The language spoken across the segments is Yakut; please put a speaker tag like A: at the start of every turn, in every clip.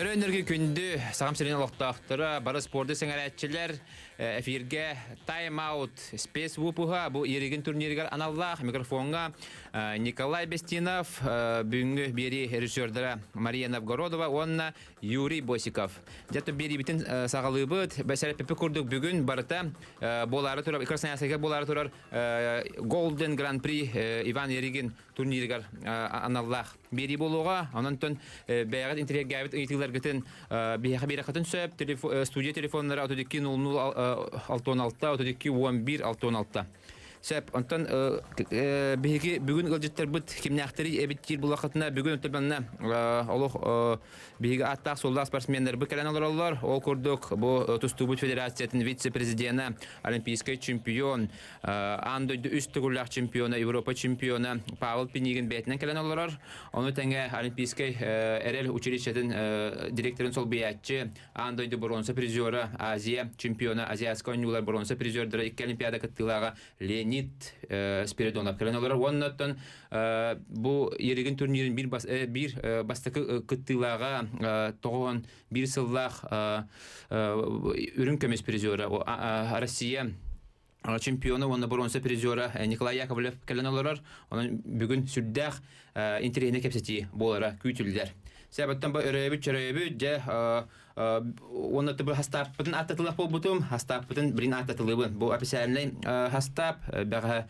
A: Өрөөнөргө күндү Сахам сирин олохтоохторо, бары спорду сэҥэрээччилэр эфиргэ Time Out Space выпуһа бу Еригин турниригар аналлаах микрофоҥҥа Николай Бестинов, бүгүҥҥү биэрии режиссердара Мария Новгородова уонна Юрий Босиков. Дьэ биэриибитин саҕалыыбыт. Бэсэрэ курдук бүгүн барыта буолаары турар, Красноярскайга буолаары турар Golden Grand Prix Иван Еригин турнирыгар аналлаах биэрии буолуоҕа. Онон бэйэҕит интириэргээбит ыйытыыларгытын биһиэхэ биэрэххитин сөп. Студия телефоннара 32 00 66 32 11 66. Сөп. Онтон биһиги бүгүн ыалдьыттарбыт кимнээхтэрий эбит диир буллаххытына бүгүн оттон манна олох биһиги ааттаах суоллаах спортсменнарбыт кэлэн олороллор. Ол курдук бу тустуубут федерациятын вице-президена, олимпийскай чемпион, аан дойду үс төгүллээх чемпиона, Европа чемпиона Павел Пинигин бэйэтинэн кэлэн олорор. Ону тэҥэ Олимпийскай эрэл училищетын директорын солбуйааччы, аан дойду боруонса призера, Азия чемпиона, Азиатскай оонньуулар боруонса призердара, икки Олимпиада кыттыылааҕа Леонид Спиридонов кэлэн олорор. Уонна оттон бу Еригин турнирын биир, биир бастакы кыттыылааҕа 91 сыллаах үрүҥ көмүс призера Россия чемпиона уонна боруонса призера Николай Яковлев кэлэн олорор. Онон бүгүн сүрдээх интэриэһинэй кэпсэтии буолара күүтүллэр. Сәбэттэн бу өрөөбүт чөрөөбүт дьэ уонна бу хастааппытын ааттатылах буолбутум, хастааппытын билин ааттатылыбын. Бу официальный хастаап бэҕэһэ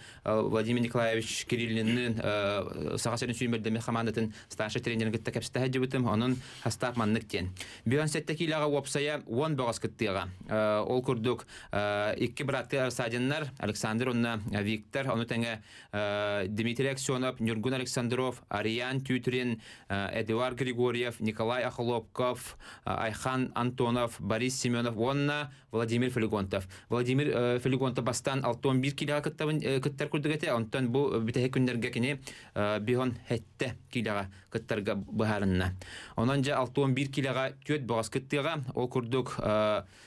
A: Владимир Николаевич Кириллинныын Саха сирин сүүмэрдэммит хамаандатын старший тренерин кытта кэпсэтэ сылдьыбытым. Онон хастаап маннык диэн. Бүөн сэттэ киилэҕэ уопсайа 10 бөҕөс кыттыаҕа. Ол курдук икки бырааттыы Арсадиннар Александр уонна Виктор, ону тэҥэ Дмитрий Аксенов, Ньургун Александров, Ариан Тютрин, Эдуард Григорьев, Николай Охлопков, Айхан Антонов, Борис Семенов уонна Владимир Филигонтов. Владимир Филигонтов бастаан 61 киилэҕэ кыттабын кыттар курдук этэ, онтон бу бүтэһик күннэргэ кини биһон хэттэ киилэҕэ кыттарга быһаарынна. Онон дьэ 61 киилэҕэ түөрт бөҕөс кыттыаҕа. Ол курдук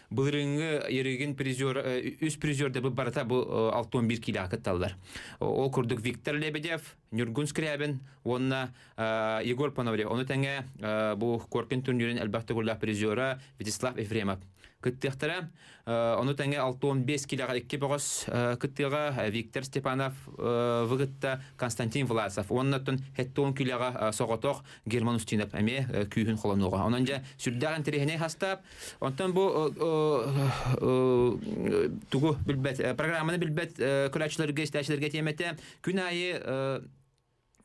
A: былырыыҥҥы Ерыгин призер үс призердэ бу барыта бу 61 киилэҕэ кытталлар. Ол курдук Виктор Лебедев, Ньургун Скрябин уонна Егор Пономарев. Ону тэҥэ бу Коркин турнирын элбэх төгүллээх призера Вячеслав Ефремов кыттыахтара. Ону тэҥэ 65 килэҕэ икки бөҕөс кыттыаҕа Виктор Степанов выгытта Константин Власов. Уонна оттон 70 килэҕэ соҕотох Герман Устинов эмиэ күүһүн холонуоҕа. Онон дьэ сүрдээх интэриэһинэй хастаап. Онтон бу тугу билбэт, программаны билбэт көрөөччүлэргэ, истээччилэргэ тиэмэтэ күн аайы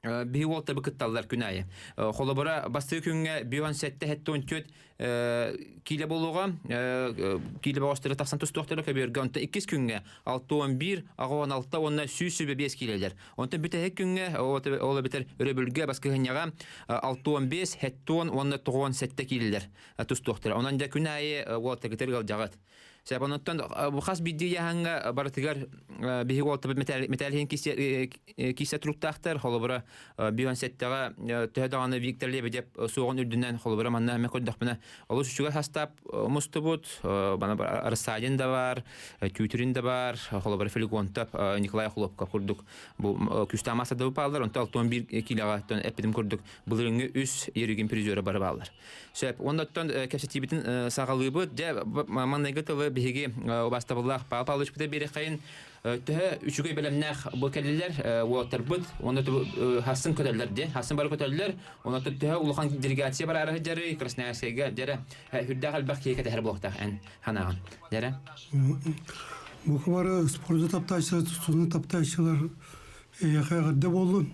A: биһи уолтабы кытталлар күн аайы. Холобура, бастыы күҥҥэ бион сэтте 74 киилэ буолуоҕа, киилэ бөҕөстөрө тахсан тустуохтара көбүөргэ. Онтон иккис күҥҥэ 61, 16 уонна 125 киилэлэр. Онтон бүтэһик күҥҥэ, ол эбэтэр өрөбүлгэ, баскыһынньаҕа 65, 70 уонна 97 киилэлэр тустуохтара. Онон дьэ күн аайы уолтагытыр ыалдьаҕыт. Сөп, онуттан бу хас биирдии ыйааһыҥҥа барытыгар биһиги уолтабыт металл иһин киирсэ туруктаахтар. Холобура, бион сэттэҕэ төһө даҕаны Виктор Лебедев суоҕун үрдүнэн, холобура, манна эмэ көрдөхпүнэ, олус үчүгэй састаап мустубут. Мана Рассадин да бар, Тютрин да бар, холобура, Филигонтов, Николай Хлопков курдук бу күүстээх маастардар бааллар. Онтон 61 киилэҕэ эппитим курдук былырыыҥҥы үс Еригин призера бары бааллар. Сөп. Оннуттан кэпсэтиибитин саҕалыыбыт. Дьэ, маҥнайгы тылы биһиги убаастабыллаах Павел Павловичпыта биэриэххэйин. Төһө үчүгэй бэлэмнээх бу кэллилэр уолаттарбыт, уонна хассын көтөллөр дии. Хассын бары көтөллөр. Онон төһө улахан делегация бараары сылдьарый Красноярскайга дьэрэ үрдээх элбэх киһи кэтэһэр буолуохтаах эн ханаҕын. Дьэрэ.
B: Бука бары спорду таптааччылар, тустууну таптааччылар эйиэхэ эҕэрдэ буоллун.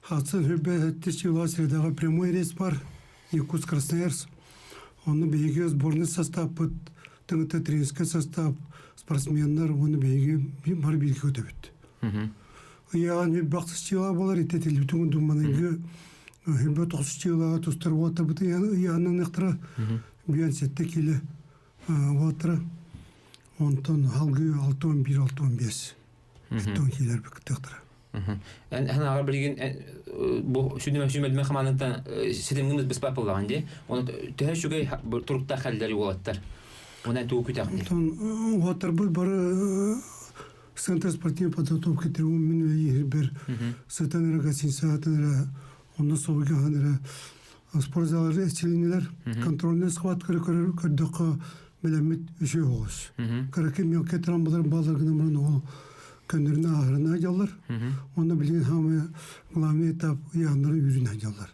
B: Хатсын хүрбэ сила средаҕа прямой рейс бар Якутск Красноярск. Онно биһиги сборный составпыт тыҥыта тренерскэй состав спортсменнар уонна биһиги бары бииргэ көтөбүт. Ыйаан хүрбэ сила буолар итетилбитин думманыгы хүрбэ тохсус силаҕа тустар уоттарбыт ыйааннаныахтара биэн сэттэ киле уоттара онтон халгыы 6-11 6-15 килер кыттыахтара.
A: Эн ааҕар билигин бу сүнүмэ сүмэлмэ хамаанаттан ситимҥин быспат буоллаҕын дии. Оны төһө үчүгэй туруктаах кэллэр уолаттар. Онон тугу күтэҕин?
B: Онтон уолаттарбыт бары Центр спортивной подготовки триум мин иһирбэр сытан эрэ гостиницаҕа эрэ онно собуга ахан эрэ Спорт залары эчилинилер. Контрольный схваткары көрдөхкө билеммит үчү оҕус. Кыракы мелкий травмалар балар гына мурун ол көннөрүнө ахырына жаллар. Онно билген хамы главный этап ыйааннары үрүнө жаллар.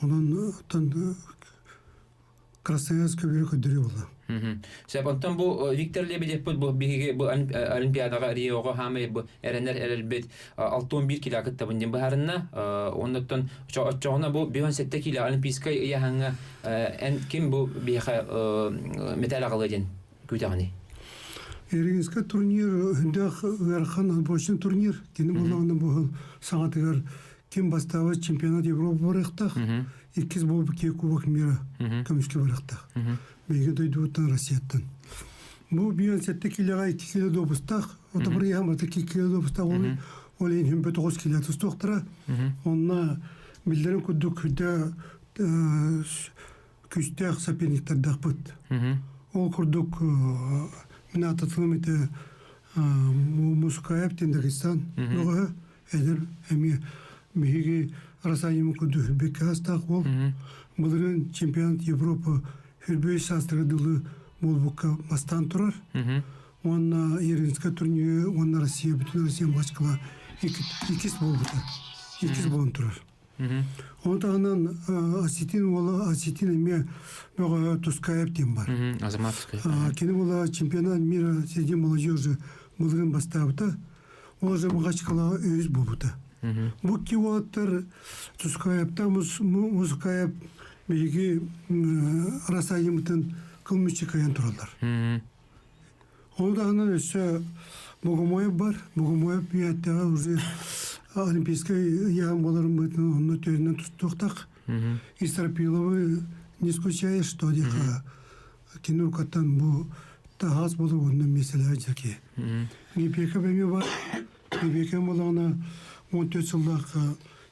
B: Онон оттон Красноярск көбүрү көддөрүү буолла.
A: Сөп, онтон бу Виктор Лебедевпут бу биһиги бу Олимпиадаҕа Риоҕа хаамай бу эрэнэр эрэлбит 61 кило кыттабын диэн быһаарынна. Оннуттан оччоҕуна бу 57 кило олимпийскай ыйааһыҥҥа эн ким бу биһиэхэ металл аҕалыа диэн күүтэҕиний?
B: Эригинскэй турнир хүндээх ыарахан отборочный турнир. Кини буоллаҕына бу саҥатыгар ким бастаабыт чемпионат Европы барыахтаах, иккис буолбут киһи Кубок мира көмүскэ барыахтаах. Биһиги дойдубуттан Россияттан. Бу 57 килоҕа 2 кило допустаах, отобыр барыта 2 кило допустаах ол ол иһин 9 кило тустуохтара. Онно биллэрин курдук күдэ күүстээх соперниктардаахпыт. Ол курдук мин ататылым ити Мускаев диэн Дагестан бөҕөһө эдэр эмиэ биһиги Росанима курдук хүрбэккэ астаах уол. Былырыын чемпионат Европа хүрбөй саастарга дылы буолбукка бастаан турар. Уонна Еринскэй турниры уонна Россия бүтүн Россия Махачкала иккис буолбута. Иккис буолан турар. Ону таһынан Осетин уола Осетин эмиэ бөҕө Тускаев диэн бар.
A: Азамат Тускаев.
B: Кини буола чемпионат мира среди молодежи былырыын бастаабыта. Ол же Махачкалаҕа үһүс буолбута. Бу икки уолаттар Тускаевтан Мускаев биһиги Росанимытын кыл кыайан тураллар. Ол даҕаны өссө Богомоев бар. Богомоев үйэттэҕэ уже олимпийскай ыйааһын буоларын быһыытынан онно төрүнэн тустуохтаах. Исрапиловы не скучаешь, что диэхэ кини уруккаттан бу таһаас буолар уонна миэстэлээх дьаки. Гипека эмиэ бар. Гипека буоллаҕына 14 сыллаах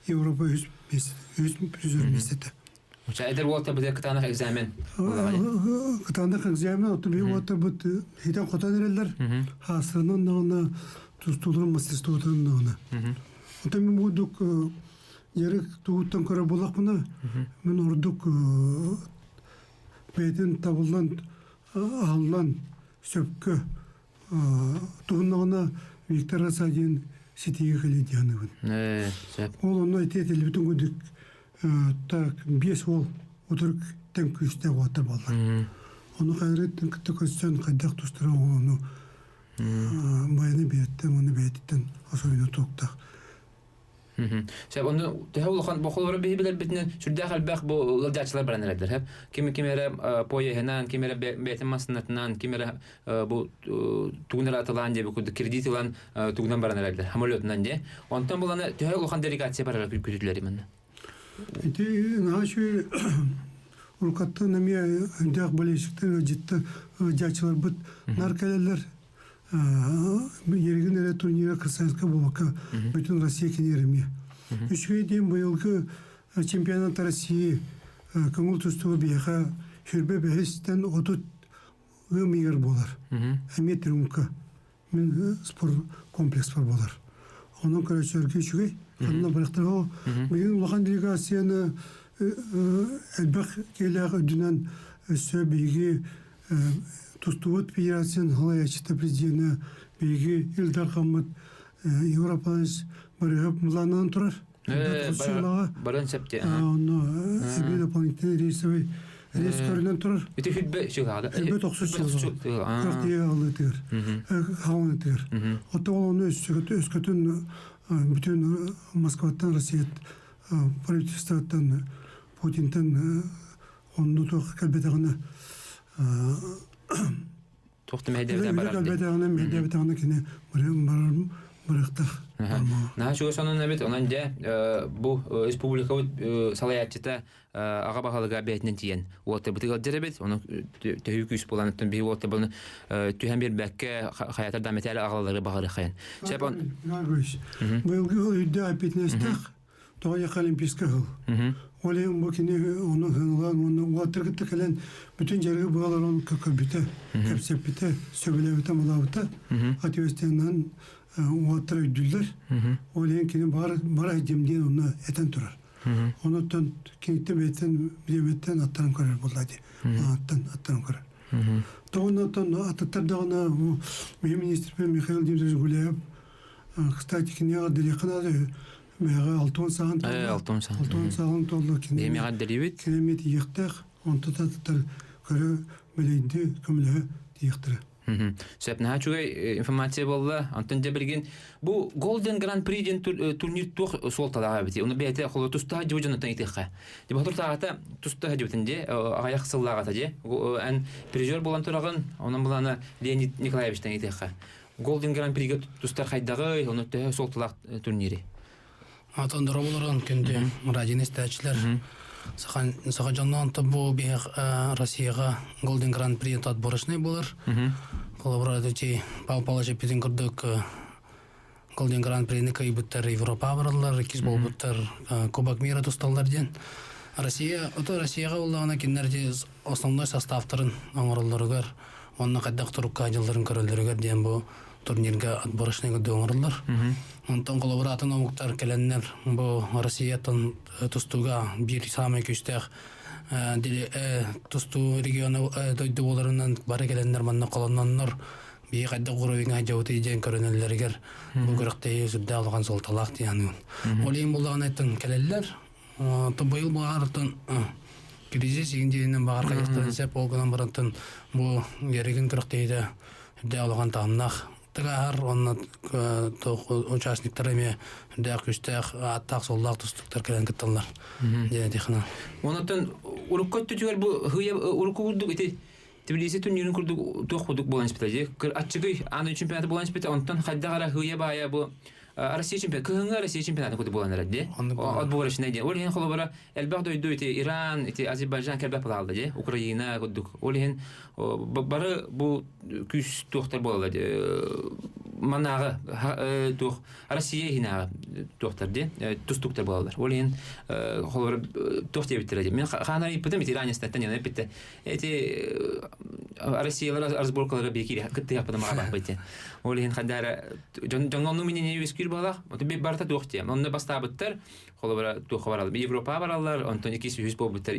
B: Европа үс үс призер миэстэтэ.
A: Эдэр уолта быда кытаанах экзамен.
B: Кытаанах экзамен, оттон биһи уолаттарбыт хитэн-хотон эрэллэр. Хаастарынан даҕаны, тустууларын мастерствотунан даҕаны. Оттон мин курдук дьарык тугуттан көрөр буоллахпына, мин ордук бэйэтин табыллан, аһыллан, сөпкө туһуннаҕына Виктор Рассадин ситиигэ кэлиэ дии саныыбын. Ол онно ити этиллибитин курдук так биэс уол утурук тэҥ күүстээх уолаттар буоллар. Ону хайрыттан кытта көрсөн хайдах тустара ону байаны бэйэттэн уонна бэйэтиттэн особенно туоктаах.
A: Сөп, онно төһө улахан бохолору биһи билэрбитинэн сүрдээх элбэх бу ыалдьааччылар баран эрэллэр. Хэп. Ким ким эрэ поеһынан, ким эрэ бэйэтин массыынатынан, ким эрэ бу тугун эрэ атылаан диэби курдук кредит ылан тугунан баран эрэллэр, самолетунан диэ. Онтон буланы төһө улахан делегация барара күтүлэр именно.
B: Ити наһаа үчүгэй уруккаттан эмиэ өйдөөх болельщиктар ыалдьыттар ыалдьааччыларбыт нар кэлэллэр. Еригин эрэ турнира Красноярска буолбакка бүтүн Россия киниэр эмиэ. Үчүгэй диэн быйылгы чемпионат России көҥүл тустууга биһиэхэ сүрбэ бэһистэн 30 ыам ыйыгар буолар. Эмиэ Трюмка мин спорт комплекспар буолар. Онон көрөөччүлэргэ үчүгэй. Ханна барахтар билигин улахан делегацияны элбэх киһилээх үрдүнэн өссө биһиги тустубут федерациянын салайааччыта президенэ биһиги Ил Дархаммыт Егор Павлович Барыһов былааннанан турар.
A: Баран сөптө.
B: Онно эбии дополнительный рейсовый рейс көрүнэн турар.
A: Ити хүлбэ сылаада.
B: Хүлбэ тохсус сыл. Кыртыйа алытыгар. Хаалытыгар. Оттон ону өскөтүн бүтүн Москваттан Россия правительствоттан Путинтан онну туох кэлбэтэҕинэ
A: туох да мэһэйдээбэтэҕинэ барар
B: кэлбэтэҕинэ мэһэйдээбэтэҕинэ кини барар барыахтаах.
A: Наһаа үчүгэй сонун эбит. Онон дьэ бу республикабыт салайааччыта аҕа баһылыга бэйэтинэн тиийэн уолаттарбытыгар ыалдьар эбит. Ону төһүү күүс буолан оттон биһиги уолаттарбытын түһэн биэрбэккэ хайатар да мэтээл аҕалалары баҕарыаххайын. Сөп он
B: Быйылгы сыл үрдэ эппиэтинэстээх тоҕо диэххэ олимпийскай сыл. Ол иһин бу кини ону ыһыҥалаан уонна уолаттар кытта кэлэн бүтүн дьарыгы быаларын көрбүтэ, кэпсэппитэ, сөбүлээбитэ, малаабыта. Ответственнан уолаттар өйдүүллэр. Ол иһин кини бар бар айдым диэн онно этэн турар. Онон киниттэн бэйтэн бириэмэттэн аттаран көрөр буолла дии. Аттан аттаран көрөр. Тоҕоннотон атыттар даҕаны министр Михаил Дмитриевич Гуляев, кстати, киниэҕэ дэлиэххэ наада, мэҕэ 60 саҕан
A: туолла. 60 саҕан.
B: 60 саҕан туолла.
A: Эмиэҕэ дэлибит.
B: Кинемет тиийиэхтээх, онтон атыттар көрө мэлэйди көмөлөһө тиийиэхтэрэ.
A: Сөп, наһаа үчүгэй информация буолла. Антон дьэ билигин бу Golden Grand Prix диэн турнир туох суолталаах эбит. Оны бэйэтэ холо тустаах дьыбы дьонуттан итиэххэ. Дьэ бу тааҕата тустаах дьыбытын дьэ аҕыйах сыллааҕата дьэ. Эн призер буолан тураҕын, онон булана Леонид Николаевичтан итиэххэ. Golden Grand Prix-гэ тустар хайдаҕый, оны төһө суолталаах турнири?
C: Атын дороболорон күндү радио истээччилэр. Саха дьонноон бу биһэх Россияҕа Golden Grand Prix отборочный буолар. Холобура эти Павел Павлович эппитин курдук Golden Grand Prix-ни кыайбыттар Европа бараллар, иккис буолбуттар Кубок мира тусталлар диэн. Россия, ото Россияҕа буоллаҕына кинилэр основной составтарын оҥороллоругар, онно хайдах турукка дьылларын көрөллөрүгэр диэн бу турнирга отборочный курдук оҥороллор. Онтон холобура атын омуктар кэлэннэр бу Россияттан тустууга биир саамай күүстээх тустуу региона дойду буоларынан бары кэлэннэр манна холонноннор биһи хайдах уровеньга дьабыты диэн көрөнөллөрүгэр бу күрэхтэһии сүрдээх улахан суолталаах диэн. Ол иһин буллаҕына айттан кэлэллэр. Быйыл баҕарыттан кризис игин диэнинэн баҕар хайахтарын сеп ол гынан барантан бу яригин күрэхтэһиитэ үрдээх улахан таһымнаах тыгааһар онно участниктар эмиэ үрдээх күүстээх ааттаах-суоллаах тустуктар кэлэн кытталлар диэн этихна.
A: Онотон урукку өттүтүгэр бу хыйа урукку курдук ити Тбилиси турнирын курдук туох курдук буолан испитэ. Аччыгый аан чемпионаты буолан испитэ. Онтон хайдах ара хыйа баайа бу Россия чемпионат, кыһыҥҥы Россия чемпионатын курдук буолан эрэр дии. Отборочный дии. Ол иһин холобура элбэх дойду ити Иран, ити Азербайджан кэлбэт буолаллар дии. Украина курдук. Ол иһин бары бу күүс туохтар буолаллар дии. Манааҕы туох Россия иһинээҕи туохтар дии тустуктар буолаллар. Ол иһин холобура туох диэбиттэрэ дии. Мин хаана ыйыппытым ити Иранецтаттан эппиттэ. Эти Россиялар разборкалара биэкири кыттыһаппытым аҕабаппыт диэн. Ол иһин хадара дьон онну минини үөскүүр буолах. Барыта туох диэн. Онно бастаабыттар, холобура туохха бараллар. Европа бараллар, онтон иккис үһүс буолбуттар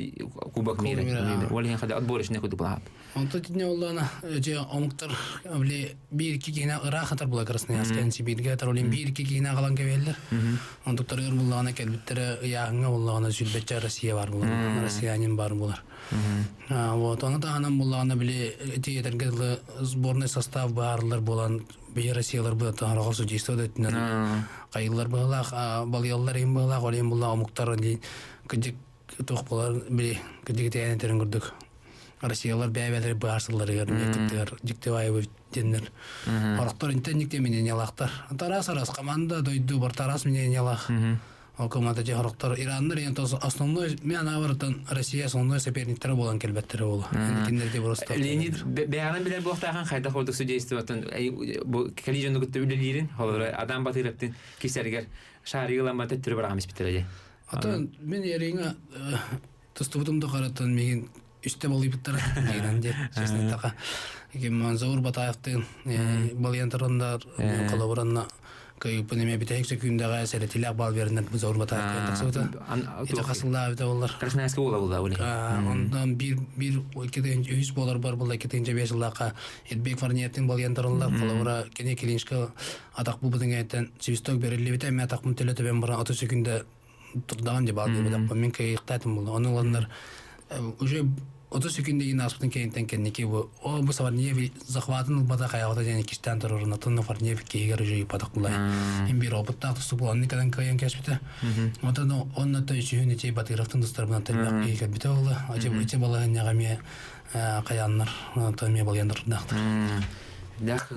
A: Кубок мира. Ол иһин хада отбор ишне кудук булаап.
C: Онтон титне оллана же омуктар били бир икки киһини ыраах атар була Красноярскай Сибииргэ атар олин бир икки киһини аҕалан кэбиһэллэр. Онтуктарыгар буллаҕына кэлбиттэрэ ыйааһыҥҥа буллаҕына сүүрбэччэ Россия бар булар. Россиянин бар булар. Вот, ону таһынан буллаҕына били ити этэргэ дылы сборный состав баарылар буолан биһи Россиялар быһа судейство да өттүнэн хайыллар быһылаах балыйаллар иһин быһылаах ол иһин буллаах омуктар кыдьык туох буолар били кыдьык тэйэн этэрин курдук Россиялар бэйэ-бэйэлэри быһаарсылларыгар кыттыгар дьиктибаевы диэннэр орохтор интен дьикти мнениялаахтар тараас араас команда дойду бар тараас мнениялаах. Ол команда дьэ Ираннар ең основной мен анаабарытан Россия основной соперниктері болан келбеттері болу. Кинилерде просто
A: Леонид бэйэҕин билэр буолуохтаахан хайдах курдук судействотын бу кэлии дьону кытта үлэлиирин холобура Адам Батыровтын кисэригэр шаарыгы ламма төттөрү бараҕам испиттэрэ дии.
C: Атын мен эриңе тустубутум да караттан мигин үстэ балыйбыттара диирэн диэ честно така. Ким Заур Батаевтын балыйан тарандар холобуранна кыйыппын эме бүтэһик сөкүүндэҕэ сэрэтилээх баал беринер Заур Батаев тахсыбыта. Ити хасыллаабыта боллар.
A: Красноярска буола була ули.
C: Онтон бир бир үс болар бар була 2005 жыллака Элбек Фарниевтин балыйан таранлар холобура кини клиничка атак бу эттен свисток берилибите эме атакмын төлө төбен баран ото сөкүндө турдаган же баал бербедак мен кыйыктаатым булду. Оны оландар уже 30 секундэ аспытын кэнниттэн кэнники бу о бу Фарниев захватын ылбата хайаҕата диэн иккистээн турарына тонно Фарниев киһигэр уже ыппатах булай. Им бир опыттаах тусту бу онны кэлэн кыайан кэспитэ. Онтон онно үсүһүн ити Батыровтын тустарбынан тэлбэх киһи кэлбитэ буолла. Ачы ити балаһынньаҕа эмиэ хайааннар онтон эмиэ балыйан турдаахтар.
A: Дах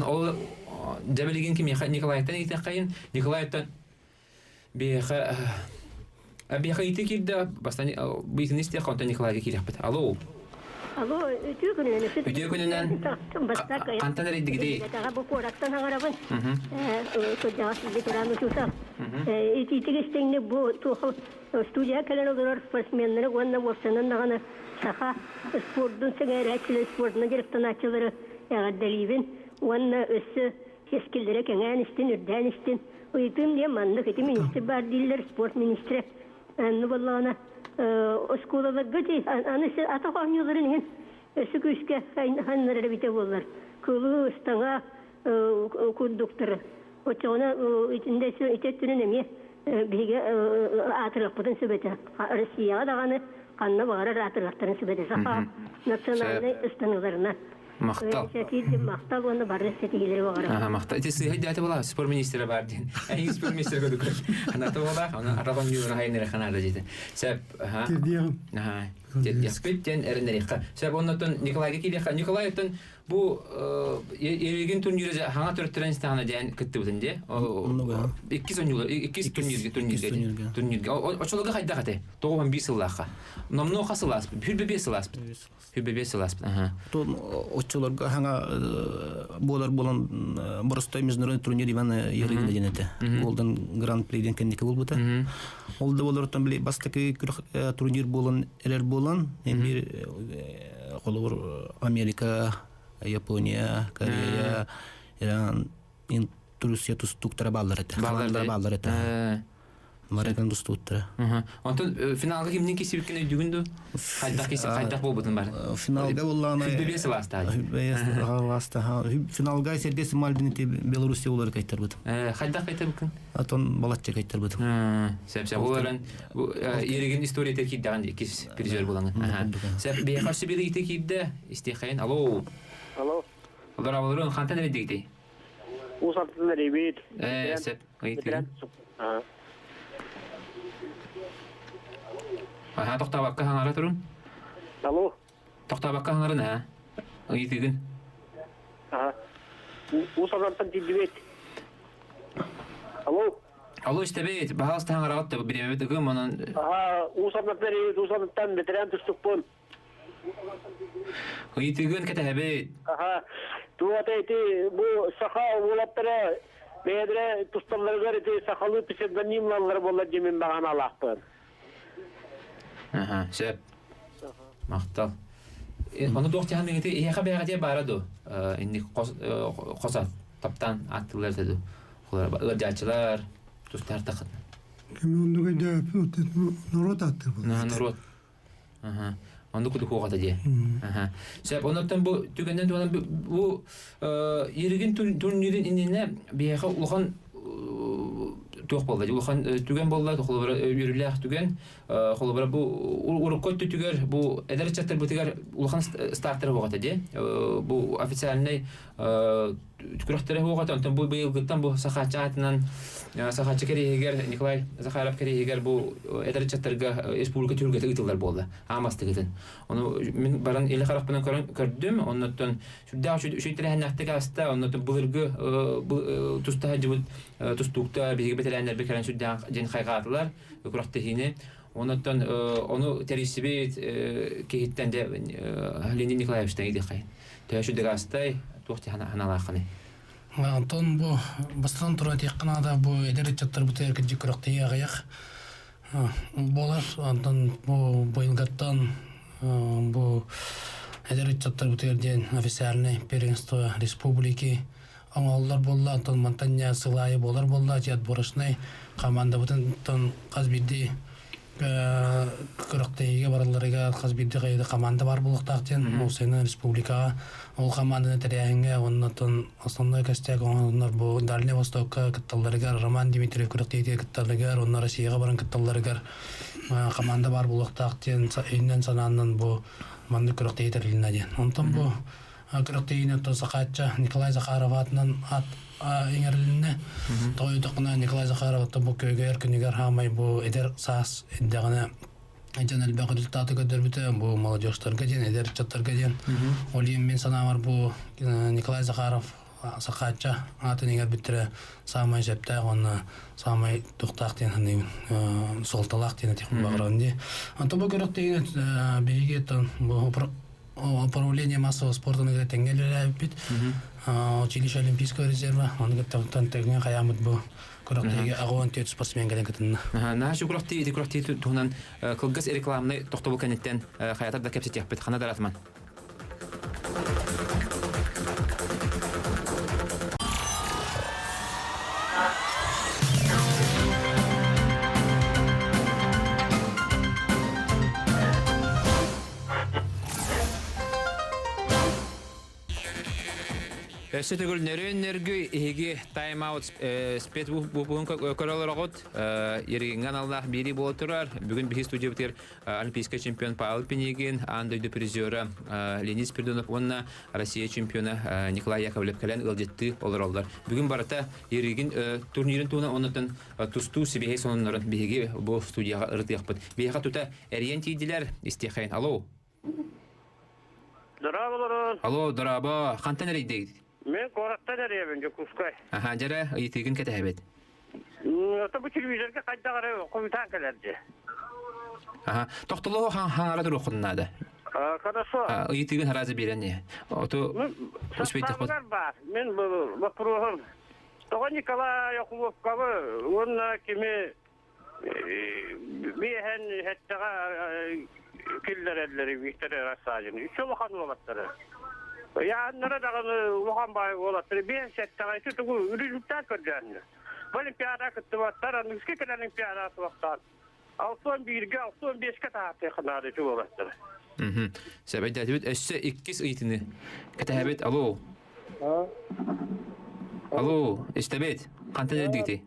A: ол дьэбилигин кимиэхэ Николайтан итэххэйин Николайтан биэхэ биэхэ ити киирдэ бастан быйтын истиэх онтон Николайга киириэхпит. Алло.
D: Алло, үтүө күнүнэн.
A: Үтүө күнүнэн. Хантан эрийдигитий?
D: Бу куораттан агарабын. Кырдьаҕас ветеран учуутал. Итиитик бу туох студия кэлэн олорор спортсменнары уонна уопсанан даҕаны саха спордун сэҥээрээччилэр спордунан дьарыктанааччылары эҕэрдэлиибин уонна өссө кэскиллэрэ кэҥээн истин, үрдээн истин. Ыйытыым диэн маннык ити министр баар дииллэр, спорт министрэ. Онно буоллаҕына оскуолаларга дии аны атах оонньууларын иһин өссө күүскэ ханнарар эбитэ буоллар. Кылы, ыстаҥа курдуктары. Оччоҕуна итиннэ ити өттүнэн эмиэ биһиги аатырыахпытын сөп этэ. Россияҕа даҕаны ханна баҕарар аатырыахтарын сөп этэ. Саха национальнай ыстаныыларынан.
A: Махтал.
D: Сэтиирдин махтал уонна бары сэтиилэри баҕарабын.
A: Махтал. Ити сыыһа дьааты була спорт министрэ бар диэн. Эйиҥ спорт министрэ көдүкөр. Аната буолаах, оны арабан юры хайнere ханада дете. Сәп, аха.
B: Тирдиэҕим.
A: Аха. Тирдиэхпит диэн эрэннэриэххэ. Сәп оннотон Николайга киириэххэ. Николай оттон бу Ерегин турниры хаҥа төрөттөрөн истэҕинэ диэн кыттыбытын дии. Иккис онньуулар, иккис турнирга турнирга турнирга. Очолорго хайдах этэ? 91 сыллаахха. Номнуо хас сыл ааспыт? 25 сыл ааспыт. 25 сыл ааспыт. Аха.
C: Оччолорго хаҥа буолар буолан боростой международный турнир Иван Ерыгина диэн этэ. Голден Гран-при диэн кэнники буолбута. Ол да буолартан били бастакы турнир буолан эрэр буолан, эмиэ холобур Америка, Япония, Корея, Иран, Турция тустууктара бааллар этэ. Бааллар бааллар этэ. Маракан тустууттара.
A: Онтон финалга кимнин кисибиккин өйдүгүн ду? Хайдах киси хайдах буолбутун бар?
C: Финалга боллаана
A: Хүббэбиэ сылаастаа.
C: Хүббэбиэ сылаастаа. Финалга Сергей Сымальдин Белоруссия улары кайтарбыт.
A: Хайдах кайтарбыккын?
C: Отон балачча кайтарбыт.
A: Сөп сөп. Ол эрэн Ерегин историята киирдэҕин иккис призер булаҥын. Сөп биһиэхэ өссө биир ыйытыы киирдэ. Истиэххэйин. Алло.
E: Алло.
A: Олорабылырын хантан эрийдигитий?
E: Уус артынан эрийбит.
A: Ээ, сөп. Ыйытыгын. Аха, тохтообокко хаҥара турун.
E: Алло.
A: Тохтообокко хаҥарын, аа. Ыйытыгын.
E: Аха. Уус Алдантан тиийдибит. Алло.
A: Алло, истэбит. Баһаалыста хаҥараҕыт да бириэмэбит ыгым, онон...
E: Аха, Уус Алдантан эрийбит, Уус Алдантан ветеран тустукпун.
A: Ыйытыгын кэтэһэбит.
E: Аха. Туох ити бу саха уолаттара бэйэлэрэ тусталларыгар ити сахалыы псевдонимлаллар буоллар диэмин баҕаналаахпын.
A: Аха, сөп. Махтал. Ону туох дьаһаныгыты эһиэхэ бэйэҕитигэр баара дуо? Инник хос таптаан ааттыыллар этэ дуо? Ыалдьааччылар, тустар тахыт.
B: Кими оннук өйдөөппүн, норуот ааттыыр буолла.
A: Норуот. Оннук кудук хуоҕата дии. Сөп, оннуттан бу түгэннэн туһанан бу Ерегин турнирин иннинэ биһиэхэ улахан туох буолла улахан түгэн буолла холобура үөрүүлээх түгэн холобура бу урукку өттүтүгэр бу эдэр ыччаттарбытыгар улахан стартер буоҕата дии бу официальный күрэхтэрэ суох онтон бу быйылгыттан бу Сахааччы аатынан Сахааччы кэриэһигэр Николай Захаров кэриэһигэр бу эдэр ыччаттарга республика түһүлгэтэ ыытыллар буолла аамастыгытын ону мин баран илэ харахпынан көрөн көрдүм оннуттан сүрдээх үчүгэй тэрээһиннээхтик ааста оннуттан былыргы туста сылдьыбыт тустууктар биһиги бэтэрээннэрбит кэлэн сүрдээх дьин хайҕаатылар күрэхтэһиини оннуттан ону тэрийсибит киһиттэн дьэ Леонид Николаевичтан идиэххэйин Төһө сүдүгастай туох ханалааххыный?
C: Онтон бу бастатан туран этиэххэ наада бу эдэр ыччаттарбытыгар кырдьык күрэхтэһии аҕыйах буолар. Онтон бу быйылгаттан бу эдэр ыччаттарбытыгар диэн официальный первенство республики оҥоһуллар буолла. Онтон мантан сыл аайы буолар буолла. Отборочнай командабытын хас биирдии күрэхтэһиигэ баралларыгар хас биирдии хайда команда баар буолуохтаах диэн Уусайынан республикаҕа ол команданы тэрээһиҥҥэ уонна оттон основной костяк оҥоһуллар бу Дальний Востокка кытталларыгар Роман Дмитриев күрэхтэһиитигэр кытталларыгар уонна Россияҕа баран кытталларыгар команда баар буолуохтаах диэн өйүнэн санаанан бу маннык күрэхтэһии тэрилиннэ диэн. Онтон бу күрэхтэһиини оттон Сахаачча Николай Захаров аатынан аат иҥэрилиннэ. Тоҕо Николай Захаров оттон бу көйгөйөр күнүгэр хаамай бу эдэр саас эрдэҕинэ дьон элбэх результаты көрдөрбүтэ бу молодежтарга диэн эдэр ыччаттарга диэн ол иһин мин санаабар бу Николай Захаров Сахаачча аатын иҥэрбиттэрэ саамай сөптөөх уонна саамай тухтаах диэн саныыбын суолталаах диэн этиэхпин баҕарабын дии. Онтон бу күрэхтэһиини биһиги бу управление массового спорта тэҥҥэ үлэлээбиппит. Училище Олимпийского резерва, ону кытта тэҥҥэ хайааммыт бу күрэхтэһиигэ 84 спортсмен кэлэн кытынна.
A: Наһаа күрэхтии ити күрэхтии туһунан кылгас рекламнай тохтобул кэнниттэн хайатар да кэпсэтиэхпит. Хана даратман. Өссө төгүл нөрүөн нөргүй иһиги тайм-аут спец бупуһун көрөлөрөҕүт. Еригиҥҥэ аналлаах биэрии буола турар. Бүгүн биһи студиябытыгар олимпийскай чемпион Павел Пинигин, аан дойду призера Леонид Спиридонов уонна Россия чемпиона Николай Яковлев кэлэн ыалдьыттыы олороллор. Бүгүн барыта Еригин турнирын туһунан оннуттан тустуу сибиһэй сонуннарын биһиги бу студияҕа ырытыахпыт. Биһиэхэ тута эрийэн тиийдилэр. Истиэхэйин. Алло.
E: Здорово,
A: Алло, дорообо. Хантан эрийдигит?
E: Мен куораттан эрийэбин, Дьокуускай.
A: Аха, дьэрэ, ыйытыыгын кэтэһэбит.
E: Ото бу телевизорга хайдах эрэ хомутаан кэлэр дии.
A: Аха, тохтолоһу хаҥара туруоххун наада.
E: Хорошо.
A: Ыйытыыгын харазы биэрэн иһэ. Ото успейдахпыт.
E: баар. Мен бу вопроһум. Тоҕо Николай Охлопковы уонна кими Биэһэн эттэҕэ киллэрэллэри Виктор Рассадин. Үчү улахан уолаттары. Ыйааннара даҕаны улахан баай уолаттары биэс сэттэҕэ ити тугу результат көрдөөннөр. Бу Олимпиада кыттыбаттар, аныгыскы кэлэн Олимпиада суохтаан. 61-гэ, 65-ке таһаартыахха наада ити уолаттары.
A: Сэбэйдээтибит өссө иккис ыйытыны кэтэһэбит. Алло. Алло, истэбит. Хантан эрдигити?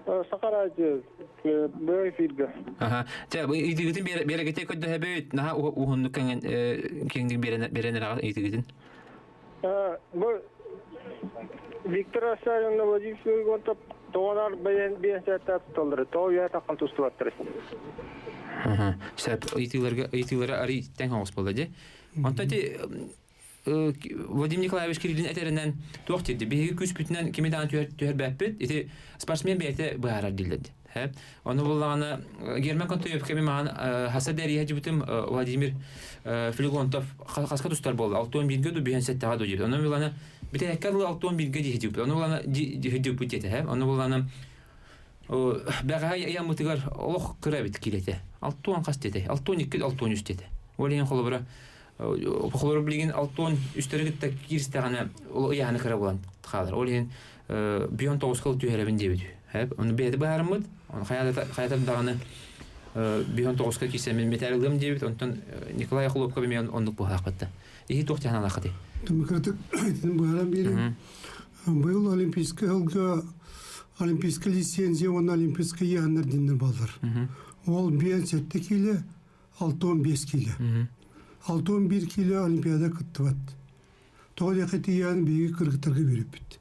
F: Саха радио бу эфиргэ.
A: Аха. Чэ, бу ыйытыгытын биэрэгите көрдөһөбүт. Наһаа уһуннук кэҥин киэҥник биэрэн эрэҕит ыйытыгытын.
F: Бу Виктор Асаевна Владимир Филиппович тоҕонор бэйэн биэнсэттэ туталлары, тоҕо үйэ таххан тустубаттары.
A: Аха. Сөп ыйытыыларга ыйытыылары арый тэҥ оҕус буолла дии. Онтон ити Владимир Николаевич Кириллин этэринэн туох диирди биһиги күүспүтүнэн кими даҕаны түһэрбэппит ити спортсмен бэйэтэ быһаарар дииллэр ону буллаҕына Герман Контоев кэми маҕан хаса дэрийэ дьибитим Владимир Филигонтов хаска тустар буолла 61-ге ду 57-ге ду диэбит ону буллаҕына бүтэһиккэ дылы 61-ге диэхи ону буллаҕына диэхи диэтэ ону буллаҕына бэҕэһээ ыйаммытыгар олох кыра эбит киилэтэ 60 хас диэтэ 62 63 диэтэ ол иһин холобура Холобур билигин 63-тэри кытта кииристэҕинэ ол ыйаһыны кыра буолан хаалар. Ол иһин бион тоҕуска түһэрэбин диэбит. Ону бэйэтэ быһаарыммыт. Ону хайатар даҕаны бион тоҕуска киирсэммин металл ылыам диэбит. Онтон Николай Охлопков эмиэ оннук быһаахпытта. Иһи туох тиһаналааххытый?
B: Демократик итин быһааран биэрин. Быйыл Олимпийскай сылга Олимпийскай лицензия уонна Олимпийскай ыйаһыннар диэннэр бааллар. Ол 57 киилэ 65 киилэ. 61 киилэ Олимпиада кыттыбат. Тоҕо диэххэ тиийэн биһиги кыргыттарга биэрбиппит.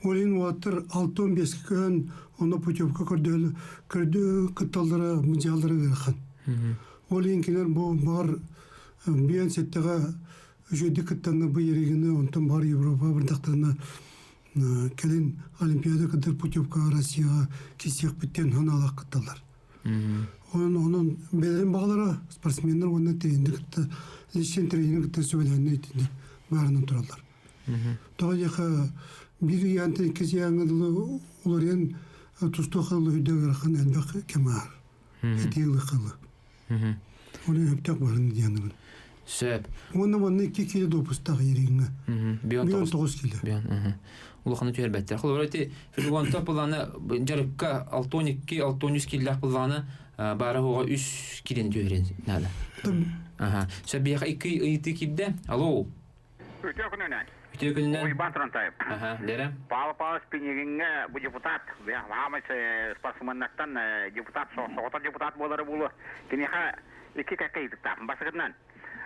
B: Ол иһин уолаттар 65-кэ көһөн, онно путевка көрдөһөл көрдө кытталлара, мунчааллара ыарахан. Ол иһин кинилэр бу баҕар биэн сэттэҕэ үчүгэйдик кыттанна бу Ерегини, онтон баҕар Европаҕа бардахтарына кэлин Олимпиада кыттар путевкаҕа Россияҕа киирсиэхпит диэн санаалаах кытталлар. Онон онон бэйэлэрин баҕалара спортсменнар уонна тренерди кытта личный тренерин кытта сүбэлэһиннэ итинник баарынан тураллар. Тоҕо диэхэ биир ыйаантан иккис ыйааҥҥа дылы уларыйан тустуох ылы үрдэ ыарахан элбэх кэм ааһар. Этии ылыахха ылы. Оны өптөх барын дияныбын.
A: Сөп.
B: Уонна манна 2 кило допустаах ериҥҥэ.
A: Бион
B: 9 кило.
A: Бион. Улаханы түһэрбэттэр. Холобура ити Филигонтов былаана дьарыкка 62-63 киллээх былаана баара хуга 3 килени түһэрин наада. Аха. Сөп биэхэ икки ыйытыы киирдэ. Алло.
G: Үтүө күнүнэн.
A: Үтүө күнүнэн.
G: Уйбаан Турантаев.
A: Аха, Лера.
G: Павел Павлович Пинигиҥҥэ бу депутат, аамай спортсменнартан депутат, соҕотох депутат буолара буолуо. Киниэхэ икки кэккэ ыйытыктаахпын. Бастакытынан,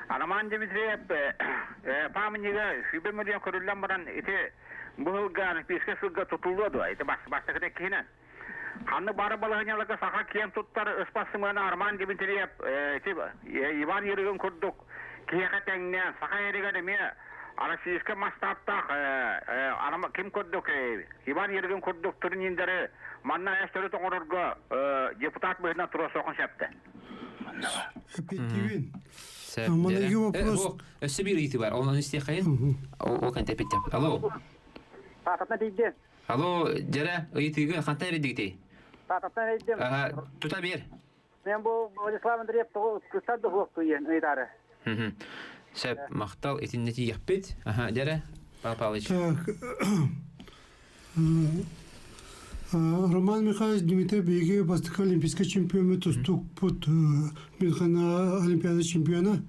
G: Роман Дмитриев паамынньыга сүүрбэ миллион көрүллэн баран ити бу сылга Олимпийскай сылга тутуллуо дуо? Ити бастакыта иккиһинэн. Ханнык бары балаһыанньаларга саха киэн туттар ыспасымыана Роман Дмитриев ити Иван Ерыгын курдук киһиэхэ тэҥнээн саха эригэр эмиэ российскай масштабтаах ким курдук Иван Ерыгын курдук турнирдары манна эстөрү тоҥорорго депутат быһыынан туруорсуохун сөптө.
B: Эппиэттиибин. Маныгы вопрос.
A: Өссө биир ыйытыы бар. Онон истиэххэйин. Ол кэнтэ эппиттэ. Алло.
H: Таататна тиийдим.
A: Алло, дьэрэ, ыйытыыгы хантан эрийдигитий?
H: Таататтан эрийдим.
A: Аха, тута биэр.
H: Мен бу Владислав Андреев тоҕо кыстар да суох туйен ыйытаары.
A: Сөп, махтал итиннэ тиийэхпит. Аха, дьэрэ, Павел Павлович.
B: Так, Роман Михайлович Дмитрий биһиги бастакы олимпийскай чемпиоммут тустукпут Мюнхена Олимпиада чемпиона.